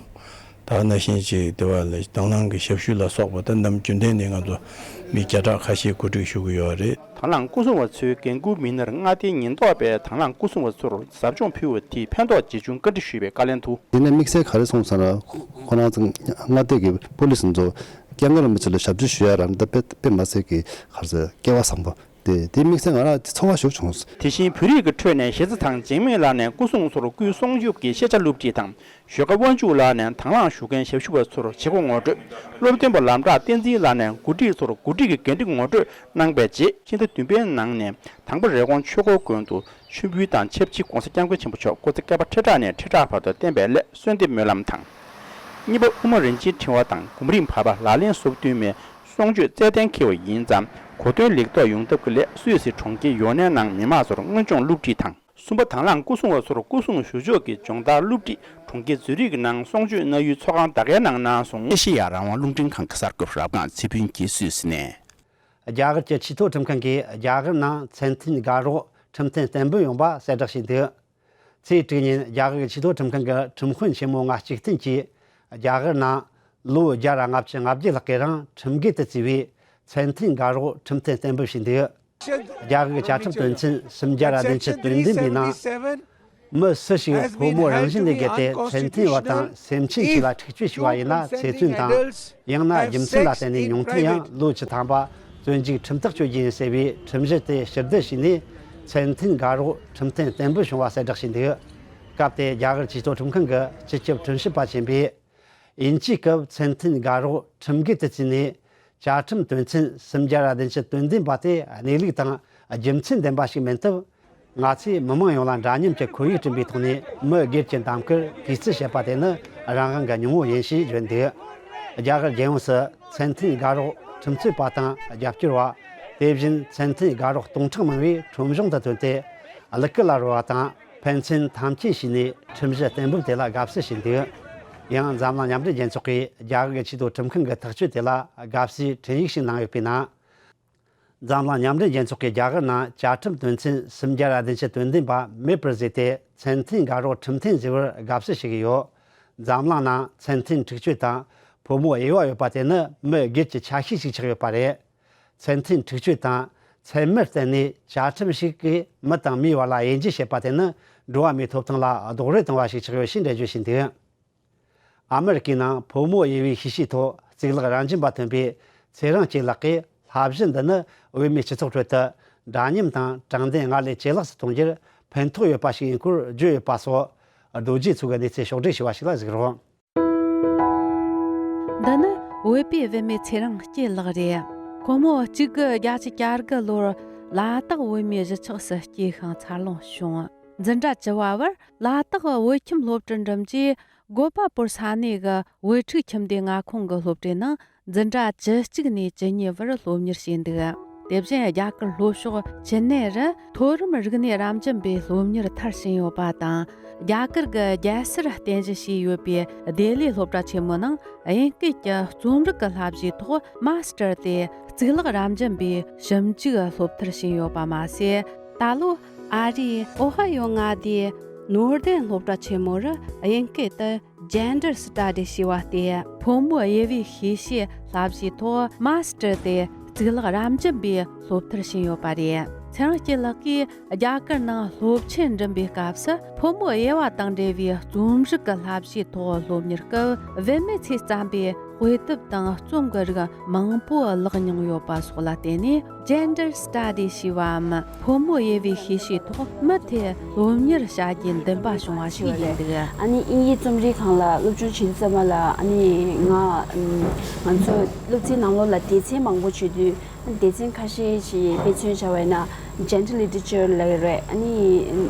ད་ནང་བཞིན་ཅིག་དེ་བ་ལ་དང་བླངས་ཀྱི་ཞབས་ཞུ་ལ་སོགས་པ་ད་ནམ་རྒྱུན་ལྡན་ནས་ང་ཚོ་མི་བརྒྱ་ཕྲག་ཁ་ཤས་གོ་སྒྲིག་ཞུ་གི་ཡོད་རེད། དང་བླངས་སྐུ་སྲུང་བ་ཚོའི་འགན་འཁུར་མི་སྣར་མངའ་སྡེའི་ཉེན་རྟོག་པས་དང་བླངས་སྐུ་སྲུང་བ་ཚོར་ཟབ་སྦྱོང་ཕུལ་བ་དེས་ཕན་ཐོགས་ཇི་བྱུང་བཀའ་འདྲི་ཞུས་པའི་བཀའ་ལན་དུ། དེ་ནས་དམིགས་བསལ་ག་རེ་གསུངས་སོང་ན། ཁོ་རང་ཚོ་མངའ་སྡེ་གི་པུ་ལི་སི་ཚོ་སྐྱབས་མགོན་རིན་པོ་ཆེ་ལ་ཞབས་ཕྱི་ཞུ་ཡ་རང་ད་དཔེ་དཔེ་མ་སྲིད་ཀྱི་ག་རེ་ཟེར་སྐལ་བ་བཟང་པོ་དེ་དེ་དམིགས་བསལ་ང་རང་ཚོར་བ་ཞིག་བྱུང་སོང་། དེ་བཞིན་བོད་རིགས་ཀྱི་ཁྲོད་ནས་གཞིས་རྩེ་དང་འཇིགས་མེད་ལགས་ནས་སྐུ་སྲུང་ཚོར་སྐུའི་སྲུང་སྐྱོབ་ཀྱི་ཤེས་བྱ་སློབ་ཁྲིད་དང་། ཞོལ་ཁ་དབང་ཕྱུག་ལགས་ནས་དང་བླངས་ཞུ་མཁན་ཞབས་ཞུ་བ་ཚོར་བྱེད་སྒོ་ངོ་སྤྲོད། སློབ་སྟོན་པ་ལམ་གྲགས་བསྟན་འཛིན་ལགས་ནས་འགོ་ཁྲིད་ཚོར་འགོ་ཁྲིད་ཀྱི་འགན་འཁྲི་ངོ་སྤྲོད་གནང་པའི་རྗེས་ཕྱི་ཟླ་བདུན་པའི་ནང་ནས་དང་པོ་རི་ཀོན་ཆོས་འཁོར་དགོན་དུ་མཆོད་འབུལ་དང་ཆབས་ཅིག་༧གོང་ས་༧སྐྱབས་མགོན་ཆེན་པོ་མཆོག་སྐུ་ཚེ་བསྐལ་པ་ཁྲི་ཕྲག་ནས་ཁྲི་ཕྲག་བར་དུ་བརྟན་པའི་སླད་གསོལ་འདེབས་སྨོན་ལམ་དང་། གཉིས་པ་དབུ་མ་རིན་ཆེན་ཕྲེང་བ་དང་གོམ་རིམ་བར་པ་ལག་ལེན་སོ་བདུན་མའི་གསུང་ཆོས་རྩལ་གཏན་འཁེལ་བ་ཡིན་ཙང་གོ་སྟོན་ལེགས་རྟོགས་ཡོང་ཐབས་ཀྱི་སླད་སུད་སི་གྲོང་ཁྱེར་ཡོ་ནན་ནང་མི་མང་ཚོར་དངོས་སྦྱོང་སློབ་ཁྲིད་དང་། གསུམ་པ་དང་བླངས་སྐུ་སྲུང་བ་ཚོར་སྐུ་སྲུང་ཞུ་ཕྱོགས་ཀྱི་སྦྱོང་བརྡར་སློབ་ཁྲིད་གྲོང་ཁྱེར་ཛུ་རིག་ནང་གསུང་ཆོས་གནང་ཡུལ་ཚོགས་ཁང་དག་གའི་ནང་གནང་སོང་། ཨེ་ཤེ་ཡ་རང་དབང་རླུང་འཕྲིན་ཁང་གི་གསར་འགོད་པ་རབ་སྒང་ཚེ་ཕུན་གྱིས་སུད་སི་ནས། རྒྱ་གར་གྱི་ཆེས་མཐོའི་ཁྲིམས་ཁང་གིས་རྒྱ་གར་ནང་མཚན་མཐུན་དགའ་རོགས་ཁྲིམས་མཐུན་གཏན་འབེབས་ཡོང་བ་གསལ་བསྒྲགས་བྱས་འདུག། ཚེས་དྲུག་ཉིན་རྒྱ་གར་གྱི་ཆེས་མཐོའི་ཁྲིམས་ཁང་གི་ཁྲིམས་དཔོན་ཆེན་མོ་ང་གཅིག་བསྟུན་གྱིས་རྒྱ་གར་ནང་ལོ་བརྒྱ་ར་ལྔ་བཅུ་ང་བརྒྱད་ལྷག་གི་རིང་ཁྲིམས་འགལ་དུ་བརྩིས་པའི་མཚན་མཐུན་དགའ་རོགས་ཁྲིམས་མཐུན་གཏན་འབེབས་བྱས་འདུག། རྒྱ་གར་གྱི་བཅའ་ཁྲིམས་དོན་ཚན་སུམ་བརྒྱ་ར་བདུན་ཅུ་དོན་བདུན་པའི་ནང་། མི་སུ་ཞིག་ཕོ་མོ་རང་བཞིན་ལས་བརྒལ་ཏེ་མཚན་མཐུན་བ་དང་སེམས་ཅན་གཅིག་ལ་འཁྲིག་སྤྱོད་བྱས་པ་ཡིན་ན་ཚེ་བཙོན་དང་། ཡང་ན་རྒྱུ་མཚན་ལ་བརྟེན་ནས་ཉུང་མཐར་ཡང་ལོ་བཅུ་ཐམ་པ་བཙོན་འཇུག་ཁྲིམས་ཐག་གཅོད་རྒྱུ་ཡིན་ཟེར་བའི་ཁྲིམས་གཞི་དེ་ཕྱིར་བསྡུ་བྱས་ནས་མཚན་མཐུན་དགའ་རོགས་ཁྲིམས་མཐུན་གཏན་འབེབས་བྱུང་བ་གསལ་བསྒྲགས་བྱས་འདུག། སྐབས་དེར་རྒྱ་གར་ཆེས་མཐོའི་ཁྲིམས་ཁང་གི་སྤྱི་ཁྱབ་ཁྲིམས་ཞིབ་པ་ཆེན་པོས། དབྱིན་ཇིའི་སྐབས་མཚན་མཐུན་དགའ་རོགས་ཁྲིམས་འགལ་དུ་བརྩིས་ནས། བཅའ་ཁྲིམས་དོན་ཚན་སུམ་བརྒྱ་ར་བདུན་ཅུ་དོན་བདུན་པ་དེ་གནས་ལུགས་དང་རྒྱུ་མཚན་ལྡན་པ་ཞིག་མིན་སྟབས། ང་ཚོས་མི་མང་ཡོངས་ལ་འདྲ་མཉམ་གྱི་ཁོར་ཡུག་བསྐྲུན་པའི་ཐོག་ནས་མི་སྒེར་གྱི་འདེམས་ཁུར་གུས་བརྩི་བྱེད་པ་དེ་ནི་རང་དབང་གི་སྙིང་པོ་ཡིན་ཞེས་བརྗོད་འདུག། རྒྱ་གར་རྒྱལ་ཡོངས་སུ་མཚན་མཐུན་དགའ་རོགས་ཁྲིམས་རྩོད་པ་དང་རྒྱབ་སྐྱོར་བ། དེ་བཞིན་མཚན་མཐུན་དགའ་རོགས་སྟོང་ཕྲག་མང་པོས་ཁྲོམ་གཞུང་དུ་ཐོན་ཏེ་གླུ་གར་ལ་རོལ་བ་དང་། ཕན་ཚུན་ཐམས་ཅད་བྱས་ནས་ཁྲིམས་གཞི་གཏན་འབེབས་དེ་ལ་དགའ་བསུ་ཞུས་འདུག། ཡང་འཛམ་གླིང་མཉམ་འབྲེལ་རྒྱལ་ཚོགས་ཀྱིས་རྒྱ་གར་གྱི་ཆེས་མཐོའི་ཁྲིམས་ཁང་གི་ཐག་གཅོད་དེ་ལ་དགའ་བསུའི་འཕྲིན་ཡིག་ཞིག་གནང་ཡོད་པའི་ནང་། འཛམ་གླིང་མཉམ་འབྲེལ་རྒྱལ་ཚོགས་ཀྱིས་རྒྱ་གར་ནང་བཅའ་ཁྲིམས་དོན་ཚན་སུམ་བརྒྱ་ར་བདུན་ཅུ་དོན་བདུན་པ་མེད་པར་བཟོས་ཏེ་མཚན་མཐུན་དགའ་རོགས་ཁྲིམས་མཐུན་བཟོས་པར་དགའ་བསུ་ཞུ་གི་ཡོད། འཛམ་གླིང་ནང་མཚན་མཐུན་འཁྲིག་སྤྱོད་དང་ཕོ་མོ་དབྱེ་བ་ཡོད་པ་དེ་ནི་མི་སྒེར་གྱི་ཆ་ཤས་ཤིག་ཆགས་ཡོད་པ་རེད། མཚན་མཐུན་འཁྲིག་སྤྱོད་དང་མཚན་མར་བརྟེན་ནས་བཅའ་ཁྲིམས་ཤིག་གིས་མི་དང་མིའི་བར་ལ་དབྱེ་འབྱེད་བྱེད་པ་དེ་ནི་འགྲོ་བ་མིའི་ཐོབ་ཐང་ལ་རྡོག་རོལ་གཏོང་བ་ཞིག་ཆགས་ཡོད་ཞེས་འགྲེལ་བརྗོད་བྱས་འདུག། ཨ་མེ་རི་ཀའི་ནང་ཕོ་མོ་དབྱེ་བའི་ཤེས་བྱའི་ཐོག་གཙུག་ལག་རང་བཙན་པ་ཐོན་པའི་ཚེ་རིང་སྐྱིད་ལགས་ཀྱིས་བསླབ་གཞི་འདི་ནི་བོད་མིའི་སྤྱི་ཚོགས་ཁྲོད་དུ་འདྲ་མཉམ་དང་དྲང་བདེན་སྔར་ལས་ཇེ་ལེགས་སུ་གཏོང་རྒྱུར་ཕན་ཐོགས་ཡོད་པ་ཞིག་ཡིན་སྐོར་བརྗོད་ཡོད་པ་སོགས་རྡོ་རྗེ་མཚོ་གི་གནས་ཚུལ་ཕྱོགས་བསྒྲིགས་ཞུས་པ་ཞིག་ལ་གཟིགས་རོགས། འདི་ནི་བོད་པའི་བུད་མེད་ཚེ་རིང་སྐྱིད་ལགས་རེད། ཁོ་མོ་གཅིག་དགུ་བརྒྱད་ཅུ་གྱ་དགུ་ལོར་ལ་དྭགས་བོད་མིའི་གཞིས་ཆགས་སུ་སྐྱེས་ཤིང་འཚར་ལོངས་བྱུང་། འཛིན་གྲྭ་བཅུ་བ་བར་ལ་དྭགས་བོད་ཁྱིམ་སློབ་གྲྭར་འགྲིམས་རྗེས། གོ་པལ་པུར་ས་གནས་ཀྱི་བོད་ཕྲུག་ཁྱིམ་སྡེ་མངའ་ཁོངས་ཀྱི་སློབ་གྲྭའི་ནང་འཛིན་གྲྭ་བཅུ་གཅིག་ནས་བཅུ་གཉིས་བར་སློབ་གཉེར་བྱས་འདུག། དེ་བཞིན་རྒྱ་གར་ལྷོ་ཕྱོགས་ཅི་ནེ་རུ་མཐོ་རིམ་རིག་གནས་རབ་འབྱམས་པའི་སློབ་གཉེར་མཐར་ཕྱིན་ཡོད་པ་དང་། རྒྱ་གར་གྱི་རྒྱལ་སར་རྟེན་གཞི་བྱས་ཡོད་པའི་ལྡི་ལི་སློབ་གྲྭ་ཆེན་མོ་ནང་དབྱིན་སྐད་ཀྱི་རྩོམ་རིག་གི་བསླབ་གཞིའི་ཐོག་མཱ་སི་ཊར་ཏེ་གཙུག་ལག་རབ་འབྱམས་པའི་ཞིབ་འཇུག་སློབ་མཐར་ཕྱིན་ཡོད་པ་མ་ཟད། ད་ལོ་ཨ་རིའི་ཨོ་ཧ་ཡོ་མངའ་སྡེའི་ནོར་དན་སློབ་གྲྭ་ཆེན་མོ་རུ་དབྱིན་སྐད་དུ། Gender Studies ཞེས་པ་སྟེ། ཕོ་མོ་དབྱེ་བའི་ཤེས་བྱའི་བསླབ་གཞིའི་ཐོག་མཱ་སི་ཊར་ཏེ་གཙུག་ལག་རབ་འབྱམས་པའི་སློབ་མཐར་ཕྱིན་ཡོད་པ་རེད། ཚེ་རིང་སྐྱིད་ལགས་ཀྱིས་རྒྱ་གར་ནང་སློབ་ཆེན་འགྲིམས་པའི་སྐབས་སུ། ཕོ་མོ་དབྱེ་བ་དང་འབྲེལ་བའི་རྩོམ་རིག་གི་བསླབ་གཞིའི་ཐོག་སློབ་གཉེར་སྐབས། བུད་མེད་ཚོས་བརྩམས་པའི་དཔེ་དེབ་དང་རྩོམ་གྱི་རིགས་མང་པོ་བརླག་མྱོང་ཡོད་པ་སོགས་ལ་བརྟེན་ནས། Gender Studies ཞེས་པའམ་ཕོ་མོ་དབྱེ་བའི་ཤེས་བྱའི་ཐོག་མུ་མཐུད་སློབ་གཉེར་བྱ་རྒྱུའི་འདུན་པ་བྱུང་བ་ཞིག་ཡིན་འདུག། ཨ་ནི་དབྱིན་ཡིག་རྩོམ་རིག་སྒང་ལ་སློབ་སྦྱོང་བྱེད་དུས་ཙམ་པ་ལ། ཨ་ནི་ང་ང་ཚོ་སློབ་ཚན་ནང་ལོགས་ལ་སྡེ་ཚན་མང་པོ་བྱེད་དུས། སྡེ་ཚན་ཁ་ཤས་ཤིག་དཔེ་མཚོན་བྱ་བ་ཡིན་ན། Gender Literature ལབ་ཀྱི་རེད། ཨ་ནི་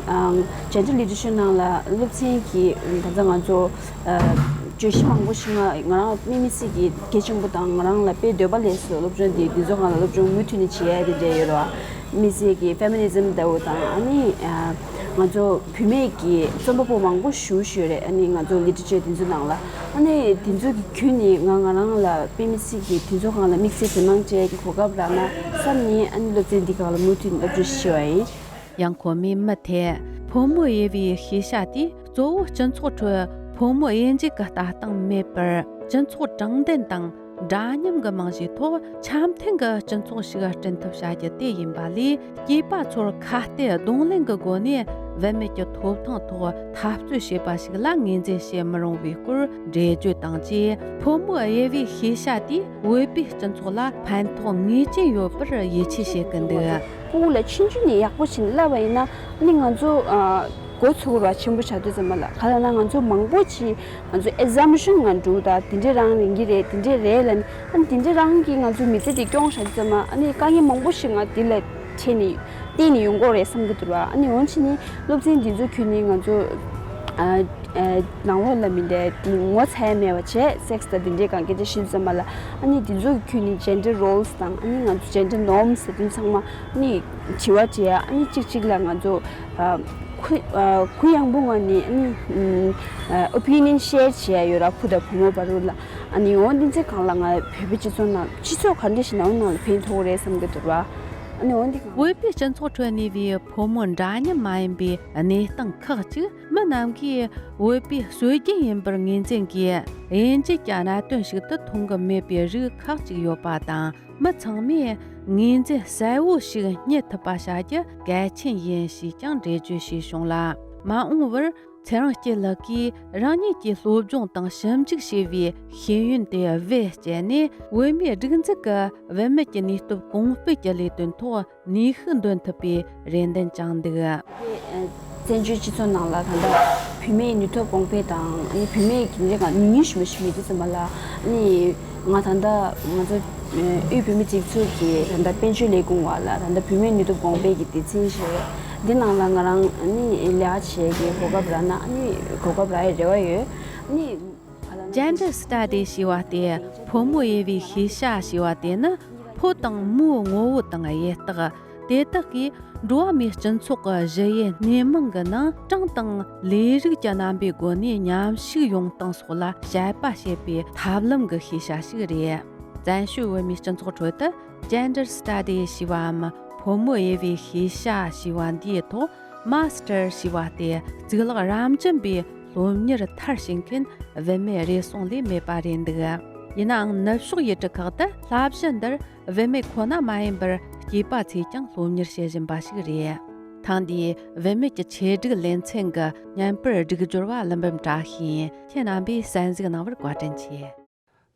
ཨང་། Gender Literature ནང་ལ་སློབ་ཚན་གྱི་ད་ལྟ་ང་ཚོ་ཨ། བརྗོད་གཞི་མང་པོ་ཞིག་ང་ང་རང་དམིགས་བསལ་གྱི་གལ་ཆེན་པོ་དང་། ང་རང་ལ་དཔེ་འདོད་པ་སླེབས་སོང་། སློབ་སྦྱོང་འདི་འདི་ཚོ་སྒང་ལ་སློབ་སྦྱོང་མུ་མཐུད་ནས་བྱེད་ཡ་དེ་འདྲ་ཡོད་རེད་བ། དམིགས་བསལ་གྱི་Feminism ལྟ་བུ་དང་། ཨ་ནི་ཨ། ང་ཚོ་བུད་མེད་ཀྱི་རྩོམ་པ་པོ་མང་པོ་ཞེ་པོ་ཅིག་ཡོད་རེད། ཨ་ནི་ང་ཚོ་Literature དེ་ཚོ་ནང་ལ། ཨ་ནི་དེ་ཚོ་གི་བརྒྱུད་ནས་ང་ང་རང་ལ་དཔེ་མི་སྲིད་ཀྱི་དེ་ཚོ་སྒང་ལ་དམིགས་བསལ་དོ་སྣང་སྤྲད་ཀྱི་གོ་སྐབས་རག་ན་བསམ་ནས། ཨ་ནི་སློབ་ཚན་འདི་སྒང་ལ་མུ་མཐུད་ནས་སློབ་སྦྱོང་བྱེད་པ་ཡིན། ཡང་ཁོ་མོས་མུ་མཐུད་ཕོ་མོ་དབྱེ་བའི་ཤེས་བྱ་དེས་གཙོ་བོ་སྤྱི་ཚོགས་ཁྲོད་ཕོ་མོ་དབྱེ་འབྱེད་ཀྱི་ལྟ་སྟངས་མེད་པར། སྤྱི་ཚོགས་དྲང་བདེན་དང་འདྲ་མཉམ་གྱི་རྨང་གཞིའི་ཐོག་འཆམ་མཐུན་གྱི་སྤྱི་ཚོགས་ཤིག་བསྐྲུན་ཐབས་བྱ་རྒྱུ་དེ་ཡིན་པ་ལས། སྐྱེས་པ་ཚོར་ཁ་གཏད་གདོང་ལེན་གྱི་སྒོ་ནས་བུད་མེད་ཀྱི་ཐོབ་ཐང་ཐོག་འཐབ་རྩོད་བྱེད་པ་ཞིག་ལ་ངོས་འཛིན་བྱེད་མི་རུང་བའི་སྐོར་འགྲེལ་བརྗོད་བཏང་རྗེས། ཕོ་མོ་དབྱེ་བའི་ཤེས་བྱ་དེས་བོད་པའི་སྤྱི་ཚོགས་ལ་ཕན་ཐོགས་ངེས་ཅན་ཡོད་པར་ཡིད་ཆེས་བྱེད་ཀྱི་འདུག། ཕྲུ་གུ་ལ་ཆུང་ཆུང་ནས་ཡག་པོ་བྱས་ནས་བསླབས་པ་ཡིན་ན། ཨ་ནི་ང་ཚོ་ཨ། འགོ་ཚུགས་ར་ཆེན་པོ་བྱ་དུས་ཙམ་པ་ལ། ག་ལབ་ན་ང་ཚོ་མང་པོ་ཅིག་ང་ཚོ་assumption ང་འགྲོ་ད། དེ་འདྲ་རང་ཡིན་གྱི་རེད། དེ་འདྲ་རེད་ལབ་ནས། ཨ་ནི་དེ་འདྲ་རང་གིས་ང་ཚོ་མི་ཚེ་དེ་སྐྱོང་བྱ་དུས་ཙམ་པ། ཨ་ནི་དཀའ་ངལ་མང་པོ་ཞིག་ང་དེ་ལ་འཕྲད་ནས་བརྟེན་ནས་ཡོང་གི་རེད་བསམ་གྱི་འདུག་བ། ཨ་ནི་འོན་ཕྱིན་ནི་སློབ་ཚན་འདི་ཚོ་བརྒྱུད་ནས་ང་ཚོ་ཨ། ཨ། ནང་ལོགས་ལ་མི་འདྲ་དེ་ངོ་ཚ་ཡ་མེད་པ་བྱས། Sex དང་དེ་འདྲའི་སྒང་སྐད་ཆ་བཤད་དུས་ཙམ་པ་ལ། ཨ་ནི་དེ་ཚོ་བརྒྱུད་ནས་gender roles དང་། ཨ་ནི་ང་ཚོ་gender norms དེ་ཚང་མ་ཨ་ནི་དྲི་བ་དྲི་ཡ། ཨ་ནི་གཅིག་གཅིག་ལ་ང་ཚོ་ཨ། གུ་ཨ་གུ་ཡངས་པོ་ངང་ནས་ཨ་ནི་ཨམ་ཨ་opinion share་བྱེད་ཡ་ཡོད་ར། བུ་དང་བུ་མོ་བར་དུ་ལ། ཨ་ནི་འོ་འདི་ཚོའི་སྒང་ལ་ང་བོད་པའི་སྤྱི་ཚོགས་ནང་སྤྱི་ཚོགས་ག་འདྲ་ཞིག་ནང་ནང་ལ་ཕན་ཐོགས་རེད་བསམ་གྱི་འདུག་ར། ཨ་ནི་འོ་འདི་སྒང་བོད་པའི་སྤྱི་ཚོགས་ཁྲོད་གནས་པའི་ཕོ་མོ་འདྲ་མཉམ་མ་ཡིན་པའི་གནས་སྟངས་ཁག་ཅིག་མི་རྣམས་ཀྱིས་བོད་པའི་སྲོལ་རྒྱུན་ཡིན་པར་ངོས་འཛིན་གྱིས་དབྱེ་འབྱེད་ཀྱི་གནད་དོན་ཞིག་ཏུ་མཐོང་གི་མེད་པའི་རིགས་ཁག་ཅིག་ཡོད་པ་དང་། མི་ཚང་མས་ངོས་འཛིན་གསལ་བོ་ཞིག་རྙེད་ཐུབ་པ་བྱ་རྒྱུ་གལ་ཆེན་ཡིན་ཞེས་ཀྱང་འགྲེལ་བརྗོད་བྱས་བྱུང་ལ། མ་འོངས་པར་ཚེ་རིང་སྐྱིད་ལགས་ཀྱིས་རང་ཉིད་ཀྱིས་སློབ་སྦྱོང་དང་ཞིབ་འཇུག་བྱས་པའི་ཤེས་ཡོན་དེ་བེད་སྤྱད་ནས། བོད་མིའི་སྒྲིག་འཛུགས་ཀྱི་བུད་མེད་ཀྱི་ནུས་སྟོབས་གོང་སྤེལ་གྱི་ལས་དོན་ཐོག་ནུས་ཤུགས་འདོན་ཐུབ་པའི་རེ་འདུན་བཅངས་འདུག། བཙན་བྱོལ་སྤྱི་ཚོགས་ནང་ལ་ད་ལྟ་བུད་མེད་ནུས་སྟོབས་གོང་སྤེལ་དང་། ཨ་ནི་བུད་མེད་ཀྱི་ལས་ཀ་ནུས་ཤུགས་མི་ཤུགས་མི་དུས་ཙམ་པ་ལ། ཨ་ནི་ང་ད་ལྟ་ང་ཚོ་དབུས་བོད་མིའི་སྒྲིག་འཛུགས་ཀྱི་ད་ལྟ་དཔལ་འབྱོར་ལས་ཁུངས་བ་ལ་ད་ལྟ་བུད་མེད་ནུས་སྟོབས་གོང་སྤེལ་གྱི་སྡེ་ཚན་ཞིག་འདི་ནང་ལ་ང་རང་ཨ་ནི་ལས་ཀ་བྱེད་ཀྱི་གོ་སྐབས་རག་ན། ཨ་ནི་གོ་སྐབས་རག་ཡའི་རེ་བ་ཡོད། ཨ་ནི། Gender studies ཞེས་པ་སྟེ་ཕོ་མོ་དབྱེ་བའི་ཤེས་བྱ་ཞེས་པ་དེ་ནི། ཕོ་དང་མོའི་ངོ་བོ་དང་དབྱེ་རྟགས། དེ་དག་གིས་འགྲོ་བ་མིའི་སྤྱི་ཚོགས་ཀྱི་གཞི་དབྱེ་གནས་མིང་གི་ནང་གྲངས་དང་ལས་རིགས་ཀྱི་རྣམ་པའི་སྒོ་ནས་མཉམ་ཞུགས་ཡོང་སྟངས་སོགས་ལ་དཔྱད་པ་བྱེད་པའི་ཐབས་ལམ་གྱི་ཤེས་བྱ་ཞིག་རེད། བཙན་བྱོལ་བོད་མིའི་སྤྱི་ཚོགས་ཁྲོད་དུ་Gender Studies ཞེས་པའམ་ཕོ་མོ་དབྱེ་བའི་ཤེས་བྱ་ཞེས་པ་འདིའི་ཐོག་Master ཞེས་པ་སྟེ་གཙུག་ལག་རབ་འབྱམས་པའི་སློབ་གཉེར་མཐར་ཕྱིན་མཁན་བུད་མེད་རེ་ཟུང་ལས་མེད་པ་རེད་འདུག། ཡིན་ནའང་ནུབ་ཕྱོགས་ཡུལ་གྲུ་ཁག་ཏུ་བསླབ་གཞི་འདིར་བུད་མེད་ཁོ་ན་མ་ཡིན་པར་སྐྱེས་པ་ཚོས་ཀྱང་སློབ་གཉེར་བྱེད་བཞིན་པ་ཞིག་རེད། ཐེངས་འདིའི་བུད་མེད་ཀྱི་ཆེད་སྒྲིག་ལེ་ཚན་གྱི་བརྙན་པར་སྒྲིག་སྦྱོར་བ་ཀླུ་འབུམ་བཀྲ་ཤིས་ཡིན། ཁྱེད་རྣམ་པས་གསན་གཟིགས་གནང་བར་བཀའ་དྲིན་ཆེ།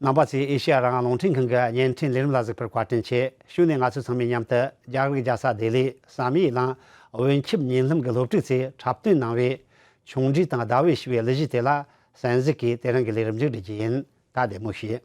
རྣམ་པ་ཚོས་ཨེ་ཤེ་ཡ་རང་དབང་རླུང་འཕྲིན་ཁང་གི་བརྙན་འཕྲིན་ལས་རིམ་ལ་གཟིགས་པར་བཀའ་དྲིན་ཆེ། གཞུག་ནས་ང་ཚོ་ཚང་མས་མཉམ་དུ་རྒྱ་རིགས་རྒྱལ་ས་ལྡི་ལིའི་བསམ་ཡས་གླིང་བོད་ཁྱིམ་ཉིན་ལྷུམ་གྱི་སློབ་ཕྲུག་ཚོས་འཁྲབ་སྟོན་གནང་བའི་ཆུང་འདྲིས་དང་ཟླ་བོའི་ཞུ་བའི་གླུ་གཞས་དེ་ལ་གསན་གཟིགས་ཀྱིས་དེ་རིང་གི་ལས་རིམ་མཇུག་སྒྲིལ་རྒྱུ་ཡིན། ད་བདེ་མོ་བྱོས།